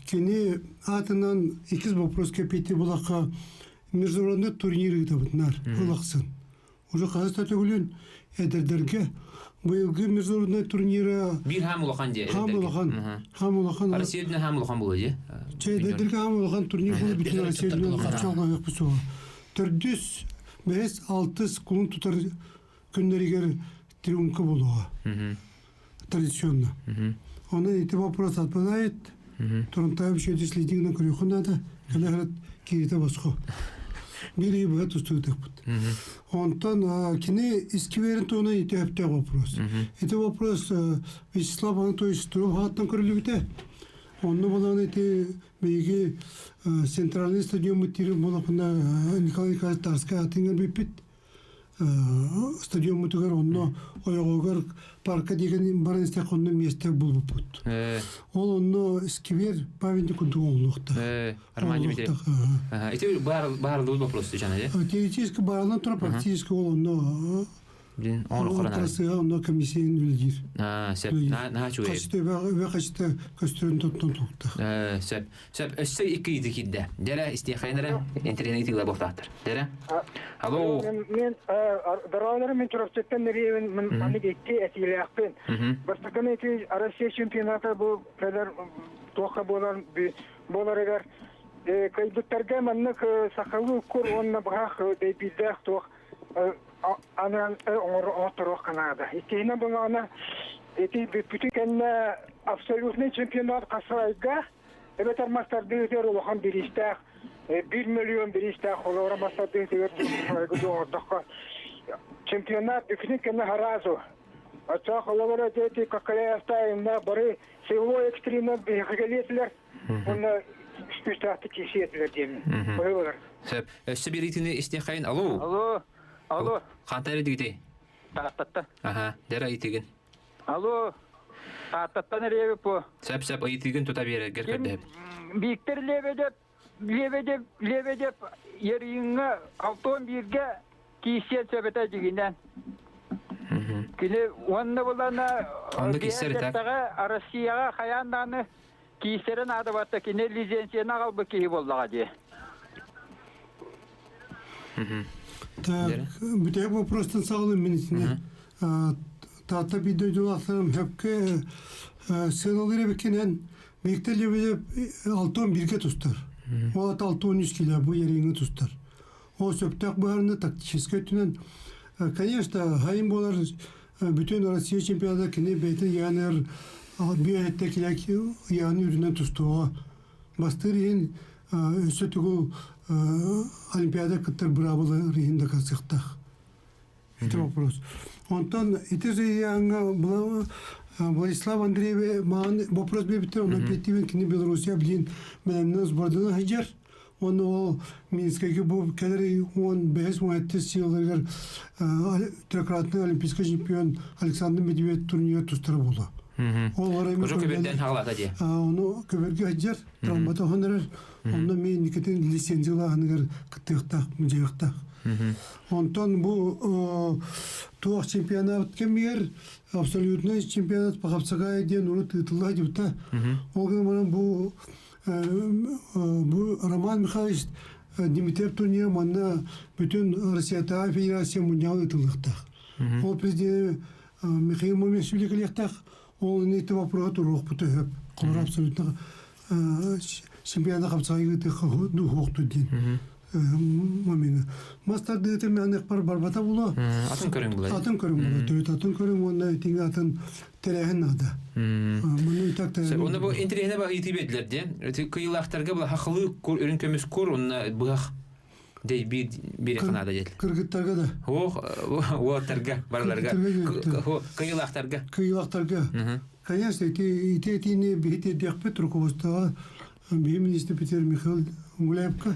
B: Кини аатынан иккис вопрос кэппиэти булахха. международный турнир ыытабытынар ылахсын. Уже хас да төгүлүн эдэрдэргэ быйылгы международный турнира
A: Биир хаам улахан дии.
B: Хаам улахан. Хаам улахан.
A: Россия үрдүнэн хаам улахан буолуо дии.
B: Чэ эдэрдэргэ хаам улахан турнир буолу бүтүн Россия үрдүнэн чалҕаһыахпыт суоҕа. Төрдүс, бэһис, алтыс кулун тутар күннэригэр триумфка буолуоҕа. Традиционно. Онон ити вопрос отпадает. Турунтаев еще следигна көрүөххэ наада. Кэлэ кииритэ босхо. Биир ый быһа тустуутахпыт. Онтон кини искибиэрин туһунан ити өптөөх вопрос. Ити вопрос Вячеслав Анатольевич Стров ааттан көрүлүбүтэ. Онно булан ити биһиги центральный стадиоммут тири буолапына Николай Николаевич Тарскай атыҥар бүппүт. Стадиоммутугар онно ойоҕоҕор парка диэн баран истэх онно миэстэ булбуппут. Ол онно сквер памятник курдук оҥолуохтаах.
A: Роман Дмитриев. Ити баарлыбыт вопрос түчана же?
B: Теоретически баарынан тура практически ол онно
A: Блин, оҥор хорон
B: Трассыга онно комиссияны үлэлиир.
A: Сөп. Наһаа үчүгэй.
B: Хачыта үбэ хачыта көстөрүн тоттон туохтаах.
A: Сөп. Сөп. Өссө икки ыйытыы киирдэ. Дьэрэ, истиэхэйин эрэ, интэриэһинэй ыйытыылар буолтаахтар. Дьэрэ. Алло.
F: Мен дороолору мен Чурапчыттан нэрийэбин маннык икки этиилээхпин. Бастакы ити Россия чемпионата бу кэлэр туохха буолар буоларыгар кыйбыттарга маннык сахалыы кур уонна быһах дэйбиирдээх туох анаан оҥорторуохха наада. Иккиһинэн буллаҕына ити бүппүтүн кэннэ абсолютный чемпионат хасайга эбэтэр мас тардыытыгар улахан бириистээх 1 миллион бириистээх холоро мас тардыытыгар оҥордоххо чемпионат бүппүтүн кэннэ сразу оччоҕо холобура ити Коколяевтаевна бары силовой экстримнар биһиэхэ уонна күүстээхтик киирсиэтилэр диэмин быһыылар.
A: Сөп. Өссө биэриитини истиэххэйин. Алло.
H: Алло. Алло.
A: Хантан эрдигитий?
H: Тааттаттан.
A: Аха. Дэр ыйытыгын.
H: Алло. Тааттаттан эребит бу.
A: Сөп сөп ыйытыгын тута биэрэргэр көрдөһөбүт.
H: Виктор Лебедев Лебедев Лебедев Ерыйыҥҥа 61-гэ киирсиэн сөп этэ дьигинэн. Кини уонна булана
A: Онно киирсэр этэ.
H: Россияҕа хайаан даҕаны киирсэрэ наадабатта кини лицензияны аҕалбыт киһи буоллаҕа дии.
B: Так, бүтэһик вопростан саҕалыым мин итинэ. Таатта биир дойдулаахтарым хөпкө сыаналыыр эбиккинэн Виктор Лебедев 61-гэ тустар. Ол ата 63 кило бу ериҥҥэ тустар. Ол сөптөөх быһаарыны тактическай өттүнэн конечно, хайын буолар бүтүн Россия чемпионата кини бэйэтин ыйааныр биэһэттэ килэк ыйааны үрдүнэн тустуоҕа. Бастыыр иһин өссө тугу Олимпиада кыттар быраабылар иһин дакаастыахтаах. Ити вопрос. Онтон ити ыйааҥҥа Владислав Андреевич маан вопрос биэрбиттэр, онон эппиэттиибин кини Белоруссия билин бэлэмнэн сбордана сылдьар. Уонна ол Минскэйгэ бу кэлэр 15-17 сылларыгар трехкратный олимпийский чемпион Александр Медведев турнира тустара буолуо. Ол
A: Уже көбүрдэн хаҕалата дии.
B: Ону көбүргэ сылдьар, травмата хонорор. Онно мен никитин лицензиялааһыныгар кыттыахтаах, мудьайыахтаах. Онтон бу туох чемпионат кэмигэр абсолютный чемпионат по хапсагай диэн урут ыытылла дибита. Ол гынан баран бу бу Роман Михайлович Дмитриев турнира манна бүтүн Россиятааҕы Федерация мунньаҕа ыытыллыахтаах. Ол президент Михаил Мамешвили кэлиэхтээх. Ол ити вопроһу туруохпут өһөп. Холор абсолютно чемпионат хапсаҕай ыытыахха дуһуохту диэн момена. Мас тардыыта мээнэхпэр барбата буолуо.
A: Атын көрүҥ буолар.
B: Атын көрүҥ буолар. Төрүт атын көрүҥ уонна итиҥ атын тэрээһин наада. Маны так
A: тэрээһин. Онно бу интэриэһинэ ба ыйытыы биэрдилэр диэн. Кыйылаахтарга була хахылыы кур, үрүҥ көмүс кур, онно быһах дей биир биир наада диэтилэр.
B: Кыргыттарга да.
A: Ох, уоттарга, барыларга. Кыйылаахтарга.
B: Кыйылаахтарга. Конечно, ити ити этиини биһи тиэрдиэхпит руководствоҕа биһи министр Петр Михаил Гуляевка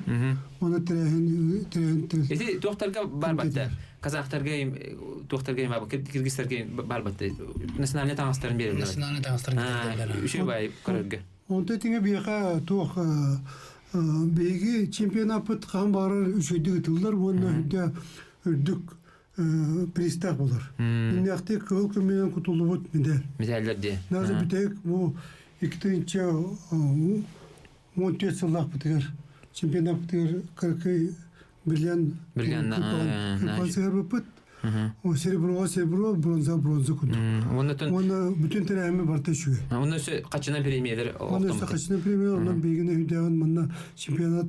B: уонна тэрээһин тэрээһин
A: Ити туохтарга бар батта? Казахтарга туохтарга им киргизтарга бар батта? Национальный таҥастарын береллер.
C: Национальный таҥастарын береллер.
A: Үчүгэй бай көрөргө.
B: Онто тиҥэ биэхэ туох биһиги чемпионаппыт хаһан баҕарар үчүгэйдик ытыллар уонна үрдэ үрдүк пристаах болар. Иннэхти кыһыл көмүнэн кутуллубут медаль.
A: Медаллар дии.
B: Даже бүтэһик бу 2014 сыллаахпытыгар чемпионаппытыгар кыракый Бриллиант
A: Бриллиант,
B: сыһарбыппыт. О серебро, серебро, бронза, бронза курдук.
A: Оннотон
B: Уонна бүтүн тэрээһиммит барыта үчүгэй.
A: Онно өссө хаччынан премиялар
B: Онно өссө хаччынан премия, онон биһигини хүдэҕин манна чемпионат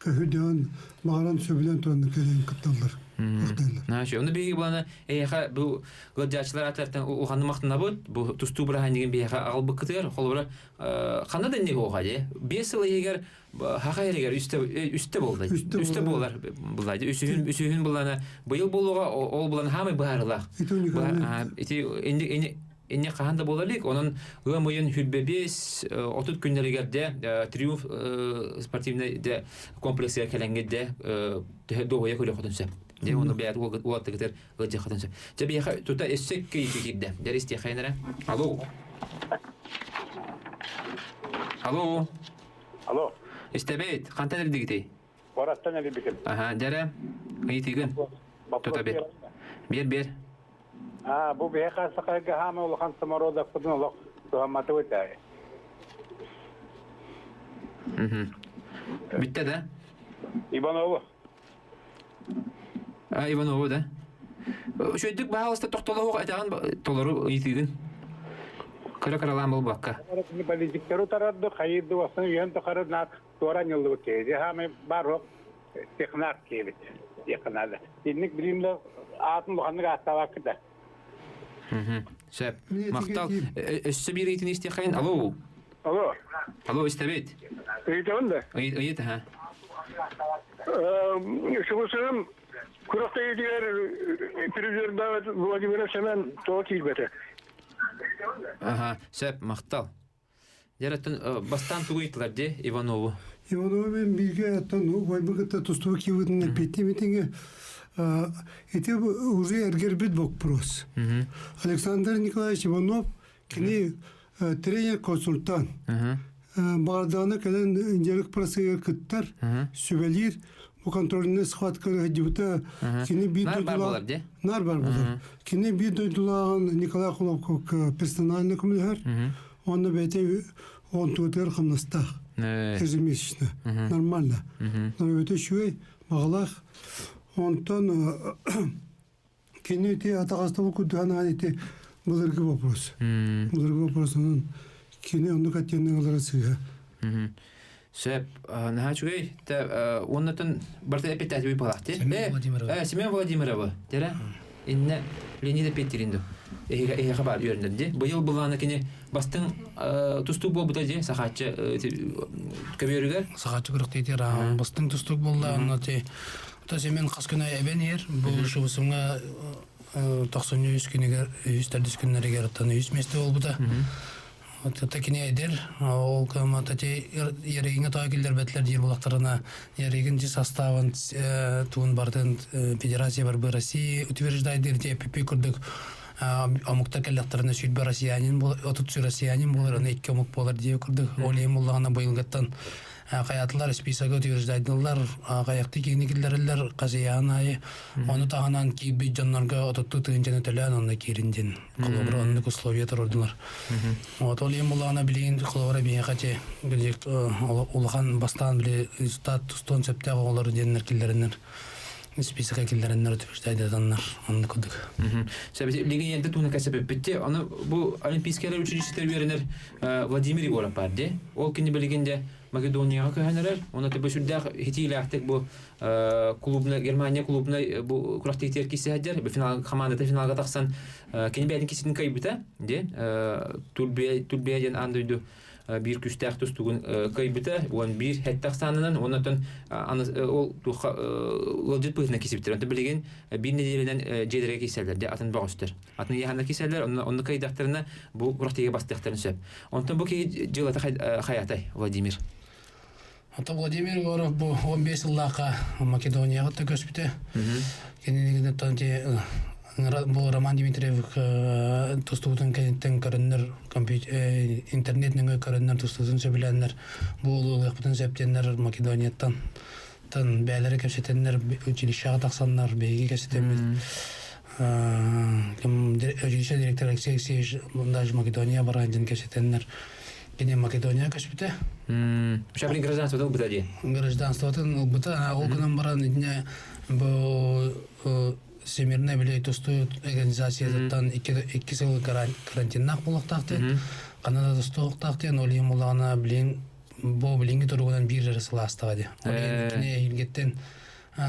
B: көһүдэҕин баҕаран сөбүлээн туран кэлэн кытталлар. Махталлар.
A: Наша, оны биһиги булана эйэхэ бу гладиаторлар атартан улаханны махтанабыт. Бу тустуу бырааһынньыгын биһиэхэ аҕалбыккытыгар холобура ханна да инник оҕа дии. 5 сыл иһигэр хаха эригэр үстэ үстэ буолла. Үстэ буолар булла. Үсүһүн үсүһүн булана быйыл буолуға ол булан хаамай быһаарылаах. Ити инни инне хаһан да буола илик. Онон ыам ыйын хүрбэбиэс 30 күннэригэр де Триумф спортивный де комплексыгар кэлэҥҥит де төһө дуоһуйа көрүөххүтүн сөп. Де оны бэйэт уолаттыгытыр ыалдьыаххытын сөп. Дьэ биһиэхэ тута өссө киһи киирдэ. Дьэ истиэххэйин эрэ. Алло. Алло.
I: Алло.
A: Истэбит. Хантан эрдигитий?
I: Бараттан эрдибитим.
A: Аха, дьэрэ. Ыйытыгын. Тута бер. Бер бер.
I: А, бу биһиэхэ сахайга хаама улахан самородокпутун олох туһамматыбыт ээ.
A: Бүттэ да?
I: Иванову.
A: А, Иванову да? Үчүгэйдик баһаалыста тохтолоһуох этэҕин толору ыйытыыгын. Кыра-кыралаан буолбакка.
I: Политиктары утарарды, хайырды, бастан үйэн тухары туора анньыллыбыт киһи. Хаамай бар технар киһибит. Технар. Инник билимле аатын улаханнык ааттаабакка да.
A: Сөп. Махтал. Өссө биир ыйытын истиэххин. Алло.
I: Алло.
A: Алло, истэбит.
I: Ыйытабын да?
A: Ыйыт, аха.
I: Субусугум күрэхтэһиитигэр призердаабыт Владимир Семен тоҕо киирбэтэ.
A: Аха, сөп, махтал. Дьэ, бастаан тугу ыйыттылар дии Иванову?
B: Иванову мен бииргэ оттон убайбын кытта тустуу киирбитин эппиэттиим итингэ ити уже эргэрбит вопрос. Александр Николаевич Иванов кини тренер-консультант. Баҕардаҕына кэлэн дьарык процеһыгар кыттар, сүбэлиир. Бу контрольный схватканы сылдьыбыта кини биир дойдулаах нар бар буолар. Кини биир дойдулааҕын Николай Холопковка персонально көмөлөһөр. Онно бэйэтэ онтуутугар хамнастаах. Ежемесячно. Нормально. Но өтө үчүгэй, баҕалаах. Онтон кини ити атаҕастабыл курдук анаан ити былыргы вопрос. Былыргы вопрос онон кини оннук оттенок ылара сыыһа.
A: Сөп, наһаа үчүгэй. Уоннатын барыта эппиттээти буолаахти.
C: Семен Владимирова.
A: Семен Владимирова. Тере инне Леонид эппиттирин ду. Эһиэхэ баар үөрэнэр ди. Быйыл былаана кини бастыҥ тустуук буолбута ди сахааччы көбүөрүгэр.
C: Сахааччы күрэхтэһиитигэр бастыҥ тустуук буолла. Онно ти То Семен хас күнэ эбэн иһэр. Бу шубусумҥа тохсунньу үс күнүгэр, үс төрдүс күннэригэр оттон үс миэстэ буолбута. Оттон кини эдэр, ол кыаммата ти Ярыгиҥҥа тоҕо киллэрбэтилэр диир буоллахтарына, Ярыгин ти составын туун бартын Федерация борьбы России утверждайдыр ти ПП курдук омуктар кэллэхтэринэ 20 россиянин 30 россиянин буолар, аны икки омук буолар диye курдук. Ол иһин буллаҕына быйылгыттан хайатылар списогы утверждайдылар, хайакты киини киллэрэллэр хасыйаан аайы. Ону таһынан киирбит дьоннорго отуттуу тыһыынчаны төлөөн онно киирин диэн холобура оннук условия турурдулар. Вот ол иһин булаана билигин холобура биһиэхэ те улахан бастаан били результат тустуон сөптөөх оҕолору диэннэр киллэрэннэр списокка киллэрэннэр утверждайдатаннар оннук курдук.
A: Билигин энте туһунан кэсэппиппит Аны бу Олимпийскай училищетер үөрэнэр Владимир Егоров баар дии. Ол кини билигин де Македонияҕа көһөн эрэр. Онно бу сүрдээх хитиилээхтик бу клубна Германия клубна бу күрэхтэһиитигэр киирсэ сылдьар. Финал командата финалга тахсан кини бэйэтин киситин кыайбыта дии. Турбия Турбия диэн аан дойду биир күүстээх тустугун кыайбыта уон биир хэттэ ахсаанынан оннотон ол туохха ыалдьыт быһыытынан кисибиттэр. Онтон билигин биир нэдиэлэнэн дьиэлэргэ киирсэллэр дии атын бөҕөстөр. Атын ыйаһанна киирсэллэр, онно онно кыайдахтарына бу күрэхтэһиигэ бастыахтарын сөп. Онтон бу киһи дьыалата хайатай Владимир?
C: Ото Владимир Егоров бу 15 сыллаахха Македонияҕа да көспүтэ. Кинини бу Роман Дмитриев тустуутун кэнниттэн көрөннөр интернет нөҥүө көрөннөр тустуутун сөбүлээннэр бу ылыахпытын сөп диэннэр Македонияттан тан бэйэлэрэ кэпсэтэннэр училищеҕа тахсаннар биһиги кэпсэтэммит училище директор Алексей Алексеевич даже Македония баран диэн кэпсэтэннэр. Кини Македония көспүтэ.
A: Шабрин гражданствотын ылбыта дии.
C: Гражданствотын ылбыта. Ол гынан баран итинэ бу Всемирная били тустуу организациятыттан икки сыл карантиннаах буолуохтаах диэн, ханна да тустуохтаах диэн, ол иһин буллаҕына билин бу билиҥҥи туругунан биир эрэ сыл аастаҕа дии. Ол иһин кини эһиилгиттэн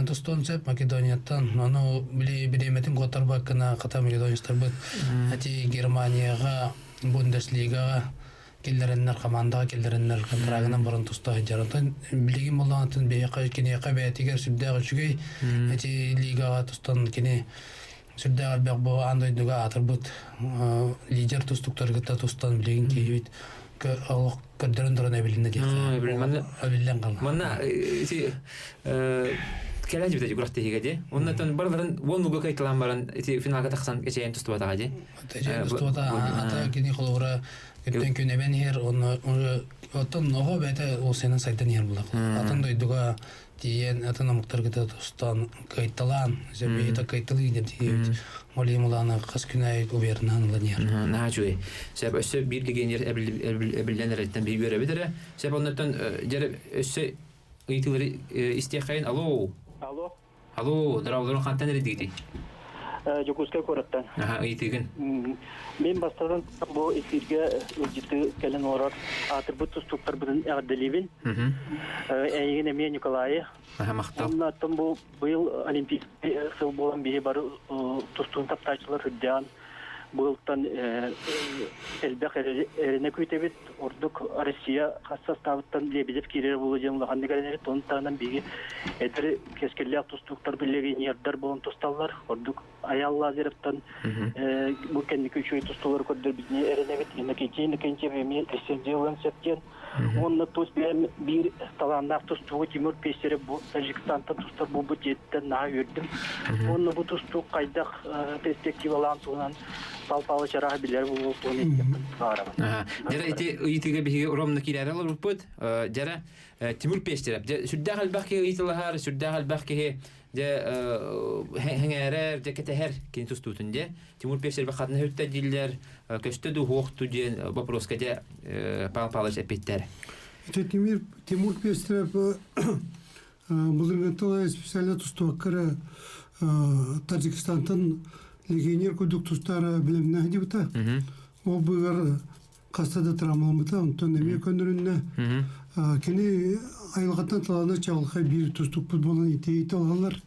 C: тустуон сөп Македонияттан. Ону били бириэмэтин куоттарбаккына хата македонецтарбыт ати Германияҕа Бундеслигаҕа киллэрэннэр хамаандаҕа киллэрэннэр контрагынан баран туста сылдьар. Онтон билигин буоллаҕына биһиэхэ киниэхэ бэйэтигэр сүрдээх үчүгэй ити лигаҕа тустан кини сүрдээх элбэх бу аан дойдуга аатырбыт лидер тустуктары кытта тустан билигин киһибит олох көрдөрөн туран эбилиннэ диэххэ. Эбиллэн хаалла.
A: Манна ити кэлэн дьибитэ күрэхтэһиигэ дии. Оннотон барыларын уон уга кайталаан баран ити финалга тахсан эчэйэн тустубатаҕа дии.
C: Эчэйэн тустубата ата кини холобура күнтэн күн эбэн иһэр онно оттон оҕо бэйэтэ ол сенен сайдан иһэр булак. Атын дойдуга тиийэн атын омуктарга тустан кыайталаан сөбүйэтэ кыайталыы диэн тиийэбит. Ол улаана хас күн аайы увернаан ылан иһэр.
A: Наһаа үчүгэй. Сөп өссө биир легионер эбиллэн эрэриттэн биһиги үөрэбит эрэ. Сөп оннуттан дьэ өссө ыйытыылары истиэххэйин. Алло.
J: Алло.
A: Алло, здравствуй, хантан эридигитий?
J: Дьокуускай куораттан.
A: Аха, ыйытыгын.
J: Мин бастатан бу эфиргэ ыалдьыты кэлэн олорор аатырбыт тустууктарбытын эҕэрдэлиибин. Эйигин эмиэ Николайы.
A: Аха, махтал.
J: Оннуттан бу быйыл олимпийский сыл буолан биһи бары тустуун таптааччылар үрдээн быйылтан элбэх эрэнэ күүтэбит. Ордук Россия хас састаабыттан Лебедев киирэр буолуо диэн улаханнык эрэнэбит. Ону таһынан биһиги эдэр кэскиллээх тустууктар легионердар буолан тусталлар. Ордук Аял Лазаревтан бу кэнники үчүгэй тустуулары көрдөрбүтүнэ эрэнэбит. Иннокентий Иннокентьев эмиэ лицензия ылыан сөп диэн. Уонна тус бэйэм биир талааннаах тустуугу Тимур Пестерев бу Таджикистантан тустар буолбут дьиэттэн наһаа үөрдүм. Уонна бу тустуук хайдах перспективалаан туһунан Пал Павлович арааһы билэр буолуо туһун этиэхпин баҕарабын.
A: Дьэрэ ити ыйытыыга биһиги ромна киирээри олорбуппут. Дьэрэ Тимур Пестерев. Дьэ сүрдээх элбэх киһи ыйытылаһар, сүрдээх элбэх киһи дьэ хэҥээрэр, дьэ кэтэһэр кини тустуутун дьэ. Тимур Пестерев хатына хүттэ дииллэр, көстө ду хуохту диэн вопроска дьэ Павел Павлович эппиттэр.
B: Ити Тимур Тимур Пестерев былыргыттан специально тустубакка Таджикистантан легионер курдук тустаары билимнээх дибита. Ол быыгар хаста да травмаламмыта, онтон эмиэ көннөрүннэ. Кини айылҕаттан талаана чаҕылхай биир тустукпут буолан итии алаллар.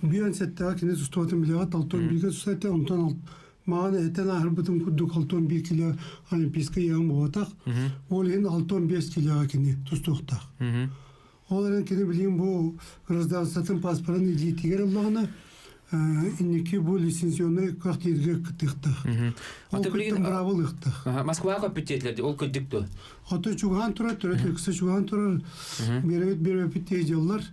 B: Бүөн сэттэҕэ кини тустубатын билэҕит, алтон бииргэ тустаата, онтон маҕан этэн ааһарбытым курдук 65 кило олимпийскай ыам буолбатах. Ол иһин 65 килоҕа кини тустуохтаах. Ол эрэн кини билигин бу гражданствотын паспорын илиитигэр ыллаҕына инники бу лицензионнай квартирга кыттыахтаах. Ол кыттан браво ылыахтаах.
A: Москваҕа көппүт диэтилэр ол кырдьык дуо?
B: Ото чугаһаан турар, төрөт ыкса чугаһаан турар, биэрэбит биэрэбит дьыллар.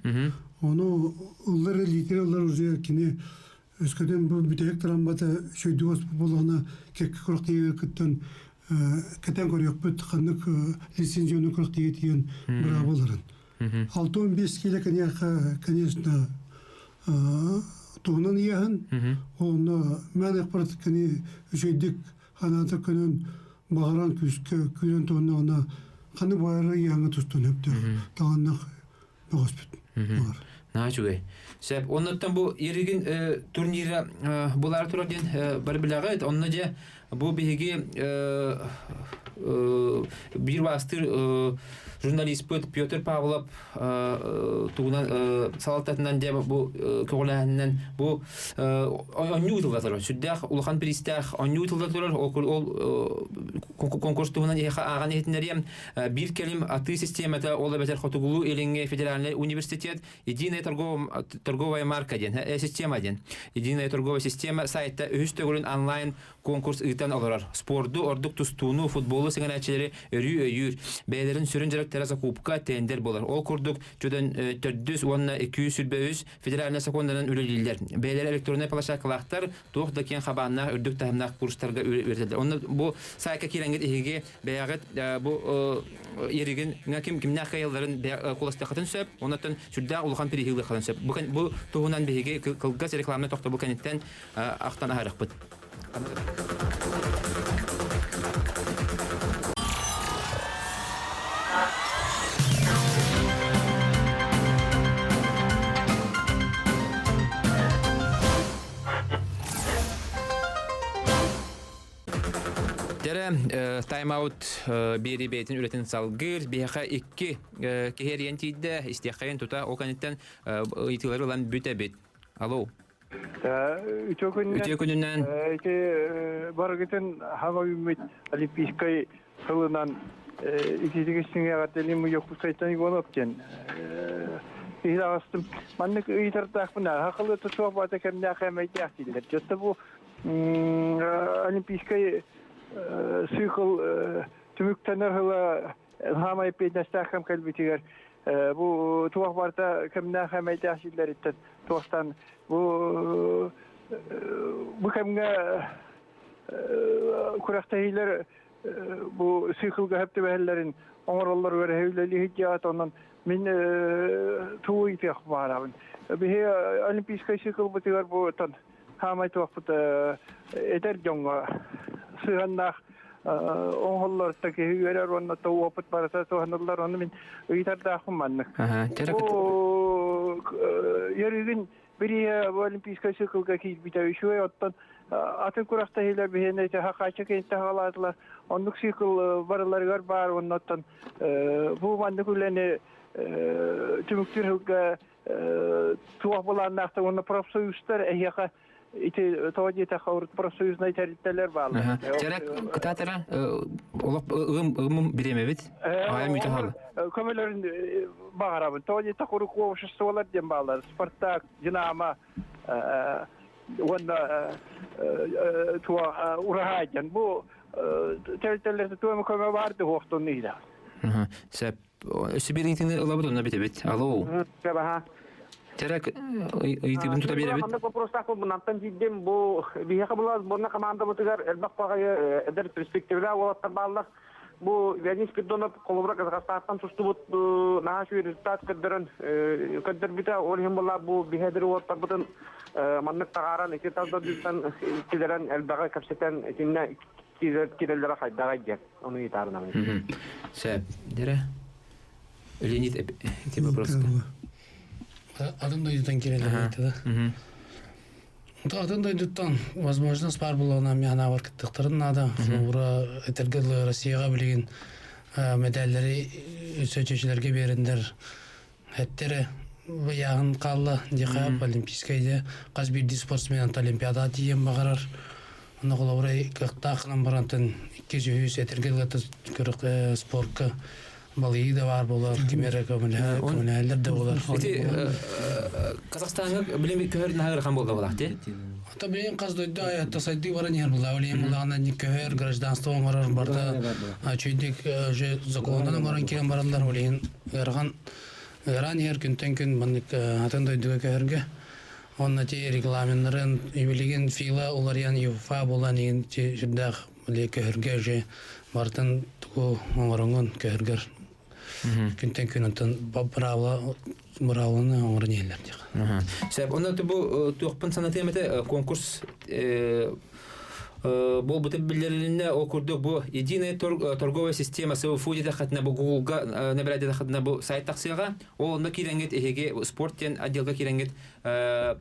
B: Ону ыллар илиитигэр ыллар уже кини Өскөтүн бу бүтэһик трамбата үчүгэйдик буоллаҕына кэккэ күрэхтэһиигэ кыттан кэтэн көрүөхпүт ханнык лицензионный күрэхтэһиигэ тиийэн быраабыларын. 65 киилэ киниэхэ, конечно, туһунан ыйааһын. Онно мен экпорт кини үчүгэйдик ханаата көнөн баҕаран күүскэ күүрэн туһуннаҕына ханнык баҕарар ыйааһыҥҥа тустан өптөөх таҕаннах бөҕөспүт бар.
A: Наһаа үчүгэй. Сөп. Оннуттан бу Еригин турнира булаары турар диэн бары билэҕит. Онно дьэ бу биһиги биир бастыыр журналиспыт Петр Павлов тугунан салалтатынан дьэ бу көҕүлээһининэн бу оонньуу ыытылла турар. Сүрдээх улахан бириистээх оонньуу ыытылла турар. Ол конкурс туһунан эһиэхэ ааҕан иһитиннэриэм. Биир кэлим атыы систиэмэтэ ол эбэтэр Хотугулуу-Илиҥҥи федеральнай университет Единая торговая марка диэн система диэн. Единая торговая система сайтта үһүс төгүлүн онлайн конкурс ыытан олорор. Спорду, ордук тустууну, футболу сэҥэрээччилэри өрүү өйүүр. Бэйэлэрин сүрүн дьарыктара закупка, тендер буолар. Ол курдук чөдөн төрдүс уонна 223 федеральнай сокуоннарынан үлэлииллэр. Бэйэлэрэ электроннай площадкалаахтар, туох да киэҥ хабааннаах, үрдүк таһымнаах курстарга үөрэтэллэр. Онно бу сайтка киирэҥҥит эһиги бэйэҕит бу еригин ким кимнээх кыайалларын куоластыаххытын сөп, оннуттан сүрдээх улахан переһиилыаххытын сөп. Бу туһунан биһиги кылгас рекламнай тохтобул кэнниттэн ахтан аһарыахпыт. Дэрэ тайм-аут биэри бэйэтин үлэтин салгыыр. Биһиэхэ икки киһи эрийэн тиийдэ. Истиэххэйин тута ол кэнниттэн ыйытыылары ылан бүтэбит. Алло.
K: Үтүө күнүнэн.
A: Үтүө күнүнэн.
K: Ити барыгытын хаҥа үүммүт Олимпийскай сылынан ититик истиҥэҕэрдэлиим Якутскайтан Иванов диэн киһи аҕыстым. Маннык ыйытардаахпын хахылы тутуох бата кэмнээх эмэйдээх дииллэр. Дьэ бу Олимпийскай цикл түмүктэнэр сыла хаамай эппиэтинэстээх кэм кэлбитигэр бу туох барыта кэмнээх эмэйдээх силлэриттэн туохтан бу бу кэмҥэ күрэхтэһиилэр бу циклга сөп түбэһэллэрин оҥороллоругар үлэлии сылдьаат онон мин тугу ыйытыах баарабын биһи олимпийскай циклбытыгар бу хаамай туохпут эдэр дьоҥҥо сыһыаннаах оҥоһулларыттан киһи үөрэр уонна то опыт барыта туһаныллар ону мин ыйытардаахпын маннык Ерүгүн бириһэ олимпийскай циклга киирбитэ үчүгэй оттон атын күрэхтэһиилэр биһиэнэ ити хакааччы кэнтэ хаалаатылар оннук цикл барыларыгар баар уонна оттон бу маннык үлэни түмүктүүр сылга туох былааннаахтар уонна профсоюзтар эһиэхэ ити тоҕо диэтэххэ урут профсоюзнай тэрилтэлэр бааллар.
A: Дьэрэ кытаатара олох ыым ыымым бириэмэбит. Аайым үтэ хаалла.
K: Көмөлөрүн баҕарабын. Тоҕо диэтэххэ урукку обществолар диэн бааллар. Спартак, Динамо уонна туох ураһаай диэн. Бу тэрилтэлэртэ туох көмө баар дуһуохтун иһилэ.
A: Сөп. Өссө биир ыйытыыны ылабыт онно бүтэбит. Алло.
L: Баха.
A: Терек ыйытыыбын тута биэрэбит.
L: Ханнык вопростаахпын мунантан тиийдим. Бу биһиэхэ була сборная командабытыгар элбэх баҕайы эдэр перспективалаах уолаттар бааллар. Бу Леонид Спиридонов холобура Казахстантан тустубут наһаа үчүгэй результат көрдөрөн көрдөрбүтэ. Ол иһин буолла бу биһиэдэр уолаттарбытын маннык таҕааран ити тас дойдуттан киллэрэн элбэҕи кэпсэтэн итиннэ киирэллэрэ хайдаҕай диэн. Ону ыйытаарынабын.
A: Сөп. Дэрэ. Леонид эти вопросы.
C: Атын дойдутан кирелер да. Атын дойдуттан возможность бар булуына мен бар кыттыктарын надо. Ура этергел Россияга билигин медальлери сөчөчүлөргө бериндер. Эттере яғын қалла дихап олимпийскайда қаз бирди спортсмен олимпиада тиен бағарар. Онно холобура кыахтаахынан барантан 200 этэргэ дылы спортка балыйыы да баар буолар, ким эрэ көмөлөһөллөр да буолар.
A: Ити Казахстаҥҥа билим көһөр наһаа ыарахан буолла буолаах дии.
C: Ата билим хас дойду аятта сайдыы баран иһэр буолла. Билим булаҕына көһөр гражданство оҥорор барда чүйдик уже законунан оҥорон киирэн бараллар. Билигин ыарахан ыараан иһэр күнтэн күн маннык атын дойдуга көһөргө. Уонна ти регламеннарын билигин ФИЛА уларыйан ЮФА буолан иһин ти сүрдээх били көһөргө уже барытын тугу оҥороҥҥун көһөргөр күнтэн күн онтон быраабыла быраабыланы оҥорон иһэллэр диэх.
A: Сөп. Онно бу туохпун санатыам этэ конкурс буолбута биллэрилиннэ ол курдук бу единая торговая система СВФУ диэтэххитинэ бу Google-га набирать диэтэххитинэ бу сайт тахсыаҕа ол онно киирэҥҥит эһиги спорт диэн отделга киирэҥҥит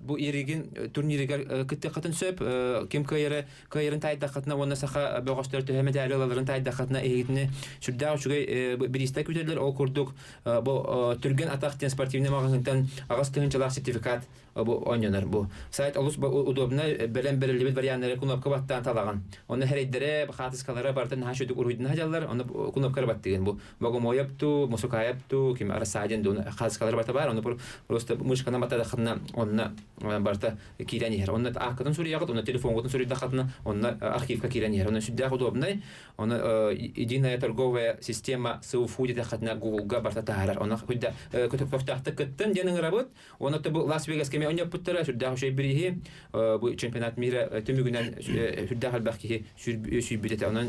A: бу Еригин турнирыгар кыттыаххытын сөп ким кыайары кыайарын таайдаххытына уонна саха бөҕөстөр төһө медали ылаларын таайдаххытына эһигитини сүрдээх үчүгэй бириистэ күүтэллэр ол курдук бу түргэн атах диэн спортивный маҕаһыынтан аҕыс тыһыынчалаах сертификат бу оонньонор бу сайт олус удобно бэлэм бэриллибит варианнары кнопка баттаан талаҕын онно хэрэйдэрэ хаатыскалара барыта наһаа үчүгдүк уруһуйдана сылдьаллар онно кнопкара баттыгын бу Богомоев ту Мусукаев ту ким Рассадин ду хаатыскалара барыта баар онно просто мышканан баттадаххытына онно барыта киирэн иһэр онно ааккытын суруйаҕыт онно телефоҥҥутун суруйдаххытына онно архивка киирэн иһэр онно сүрдээх удобнай Оны единая торговая система СУФУ диэтэххитинэ Google-га барыта таһаарар. Оны көтөхтөөхтүк кыттын диэн ыҥырабыт. Оны бу Лас Вегаска эмиэ оонньоппуттара сүрдээх үчүгэй бирииһи. Бу чемпионат мира түмүгүнэн сүрдээх элбэх киһи сүүйбүт этэ. Онон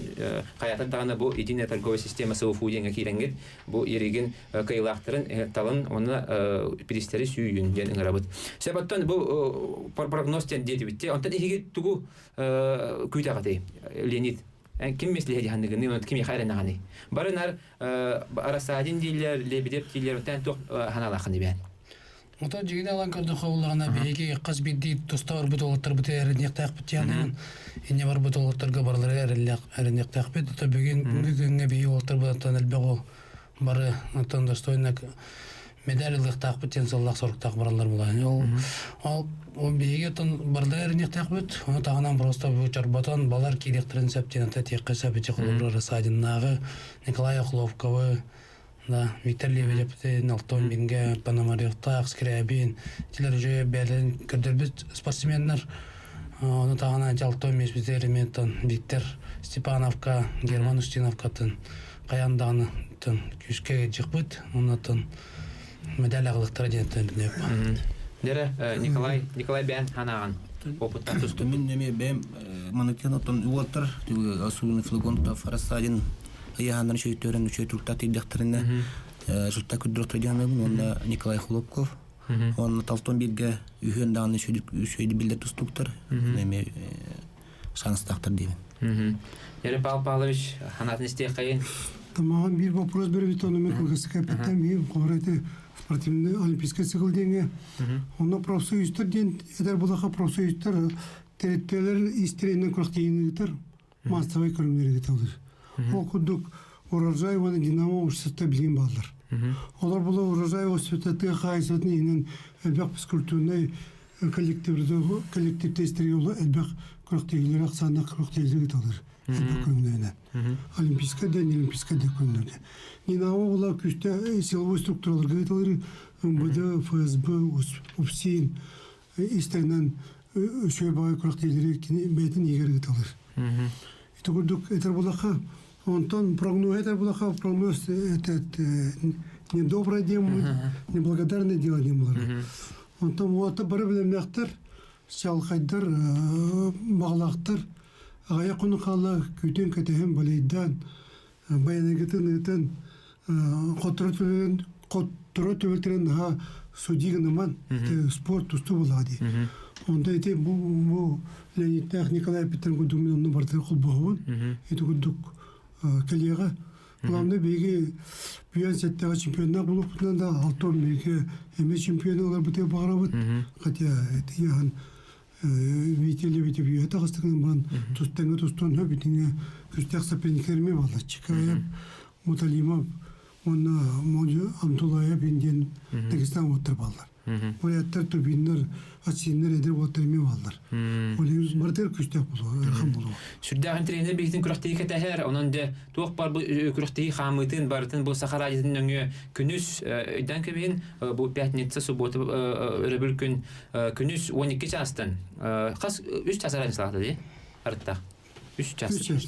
A: хайатар даҕаны бу единая торговая система СУФУ диэҥҥэ киирэҥҥит бу еригин кыайыылаахтарын талын уонна бириистэри сүүйүн диэн ыҥырабыт. Сөп оттон бу прогноз диэн диэтибит. Онтон эһиги тугу күүтэҕитий Леонид? Ким миэстэлэһэ дьаһанныгыный, онон ким яха эрэнэҕиний? Бары нар Рассадин дииллэр, Лебедев дииллэр, онтон туох ханаалааххын бээн?
C: Оттон дьигини алан көрдөххө буоллаҕына биһиги хас биирдии туста барбыт уолаттарбыт эрэниэхтээхпит диэн инньэ барбыт уолаттарга барыларыгар эрэллээх эрэниэхтээхпит. Оттон бүгүн бүгүҥҥэ биһиги уолаттарбытыттан элбэх уол бары оттон достойно медаль ылыахтаахпыт диэн сыллаах соруктаах бараллар буолан. Ол ол ол биһиги оттон барыларыгар эрэниэхтээхпит. Ону таһынан просто бу чорботон балар киириэхтэрин сөп диэн этиэххэ сөп. Ити холобура Рассадиннааҕы Николай Охлопковы Да, Виктор Лебедевтин, Алтон Минге, Пономаревтаах, Скрябин, итилэр уже бэйэлэрин көрдөрбүт спортсменнар. Ону таһынан Алтон Меспитер элементон Виктор Степановка, Герман Устиновкатын хайаан даҕаны күүскэ дьыкпыт, оннотон медаль аҕылыктара диэн билиэп.
A: Дэрэ, Николай, Николай бэйэн ханаҕан опыттан тусту.
M: Мин эми бэйэм манытын оттон уолтар особенно Флегонтов, Рассадин ыйаһаннарын үчүгэй үчүгэй туруктаах тиийдэхтэринэ сутта көрдөрөхтөр диэн уонна Николай Хлопков уонна Талтон бииргэ үһүөн даҕаны үчүгэйди биллэр тустууктар эмиэ шанстаахтар диибин.
A: Яре Павел Павлович ханатын истиэххэйин.
B: Тамаҕын биир вопрос беребит ону мен кылгастык эппиттем биир холобура ити спортивный олимпийскай цикл диэҥҥэ онно профсоюзтар диэн эдэр булаха профсоюзтар территориялар истэринэн күрэхтэһиини ыытар массовай көрүҥнэргэ талыр. Ол курдук Урожай уонна Динамо университета билигин бааллар. Олор була Урожай университета тыа хаһаайыстыбатын иһинэн элбэх физкультурнай коллектив тестерге элбэх күрэхтэһиилэр ахсааннаах күрэхтэһиилэр ыыталлар. Элбэх көрүҥнэринэн. Олимпийскай да, не олимпийскай да көрүҥнэргэ. Динамо була күүстээх силовой структураларга ыыталлар. МВД, ФСБ, УФСИН истэринэн үчүгэй баҕайы күрэхтэһиилэри кини бэйэтин иһигэр ыыталлар. Ити курдук этэр булаха, онтон прогноз этэр булаха, прогноз это недоброе дело, неблагодарное дело диэн булар. Онтон уота бары билэмнэхтэр, чалхайдар, баҕалаахтар, аҕыйах хонук хаалла күүтэн кэтэһэн балейдаан, байаныгытын ыытан хотторо түбэлтэрин хотторо түбэлтэрин наһаа судьи гыныман спорт тустуу буоллаҕа дии. Онто ити бу бу Леонидтаах Николай Петренко курдук мин онно барытыгар холбоһобун. Ити курдук кэлиэҕэ. Главное биһиги Пүйэн сэттэҕэ чемпионнаах буолуохпутунан да алтон биһиги эмиэ чемпион ыларбытыгар баҕарабыт. Хотя ити яһан Витя Лебедев үөһэ таҕыстыгынан баран тустаҥҥа тустан бүтүҥҥэ күстээх соперниктэрими буолла Чикаев, Муталимов уонна Модю Абдулаев диэн Дагестан уоттар бааллар. Буряттар, тубиннар, ациннар эдэр уоттар эмиэ бааллар. Ол иһин барытыгар күстээх буолуо, ыарахан буолуо.
A: Сүрдээх интэриэһинэй биһитин күрэхтэһии кэтэһэр. Онон дьэ туох бар бу күрэхтэһии хаамыытын барытын бу Саха радиотын нөҥүө күнүс өйдөөн кэбиһин бу пятница, суббота өрөбүл күн күнүс 12 чаастан хас 3 час разницалаах дии арыттаах 3 час 3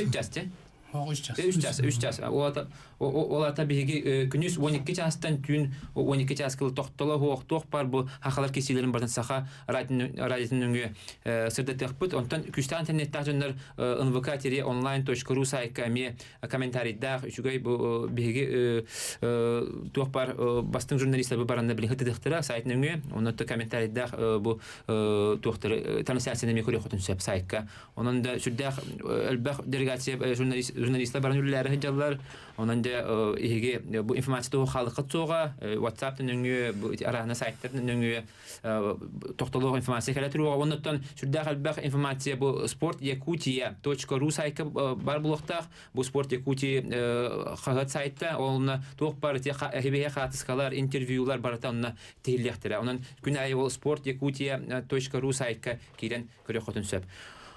A: час те
C: 3 час
A: 3 час 3 час ол ата биһиги күнүс 12 чаастан түүн 12 час кыл тохтоло хуох туох бар бу хахалар кисилерин барын саха радиотын нөҥүө сырдатыахпыт онтон күстээн интернеттаах дьоннор нвк онлайн.ру сайтка эмиэ комментарийдаах үчүгэй бу биһиги туох бар бастыҥ журналистар бу баранна билин хытыдыхтара сайт нөҥүө онон то комментарийдаах бу туохтары трансляцияны эмиэ көрүөххүтүн сөп сайтка онон да сүрдээх элбэх делегация журналистар баран үлэлээри сылдьаллар онон да иһиги бу информация туһу хаалыккат суоҕа WhatsApp нөҥүө бу араана сайттар нөҥүө тохтолоох информация кэлэ туруоҕа. Оннуттан сүрдээх элбэх информация бу спорт якутия .ру сайтка бар булуохтаах. Бу спорт якутия хаһыат сайта онно туох бар эһибиһэ хаатыскалар, интервьюлар барыта онно тиһиллиэхтэрэ. Онон күн аайы ол спорт якутия .ру сайтка киирэн көрүөххүтүн сөп.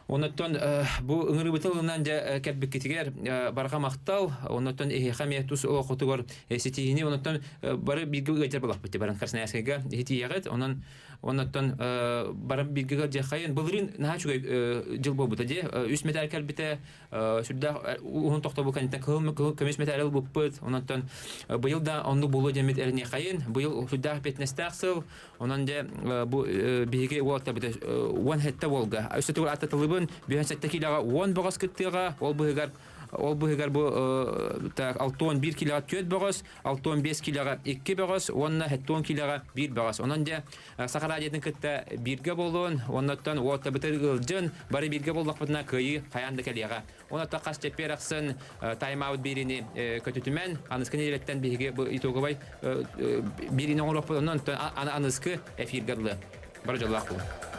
A: Оннуттан бу ыҥырыыбытын ылынан дьэ кэлбиккитигэр барҕа махтал, оннуттан эһиэхэ эмиэ тус олоххутугар ситиһиини, оннуттан бары бииргэ ыалдьар буолахпыт баран Красноярскайга иһитиэҕит, онон оннуттан бары бииргэ ыалдьыаххайын. Былырыын наһаа үчүгэй дьыл буолбута дии. Үс медаль кэлбитэ, сүрдээх уһун тохтобул кэнниттэн кыһыл көмүс медаль ылбыппыт. Оннуттан быйыл да оннук буолуо диэммит эрэниэххэйин. Быйыл сүрдээх эппиэтинэстээх сыл. Онон дьэ бу биһиги уолаттарбыт 17 уолга. Өссө төгүл аттатылыбын 57 киилэҕэ 10 бөҕөс кыттыаҕа. Ол быһыгар Ол быһыгар бу 61 килоҕа 4 бөҕөс, 65 килоҕа 2 бөҕөс уонна 70 килоҕа 1 бөҕөс. Онон дьэ Саха радиотын кытта бииргэ буолуон, оннуттан уоттабытыр ыалдьын, бары бииргэ буоллахпытына кыайыы хайаан да кэлиэҕэ. Онон хас чэппиэр ахсын тайм-аут биириини көтүтүмэн, аныскы нэдиэлэттэн биһиги бу итоговай биириини оҥоруохпут, онон аныскы эфиргэ дылы. Бары дьоллоох буолун.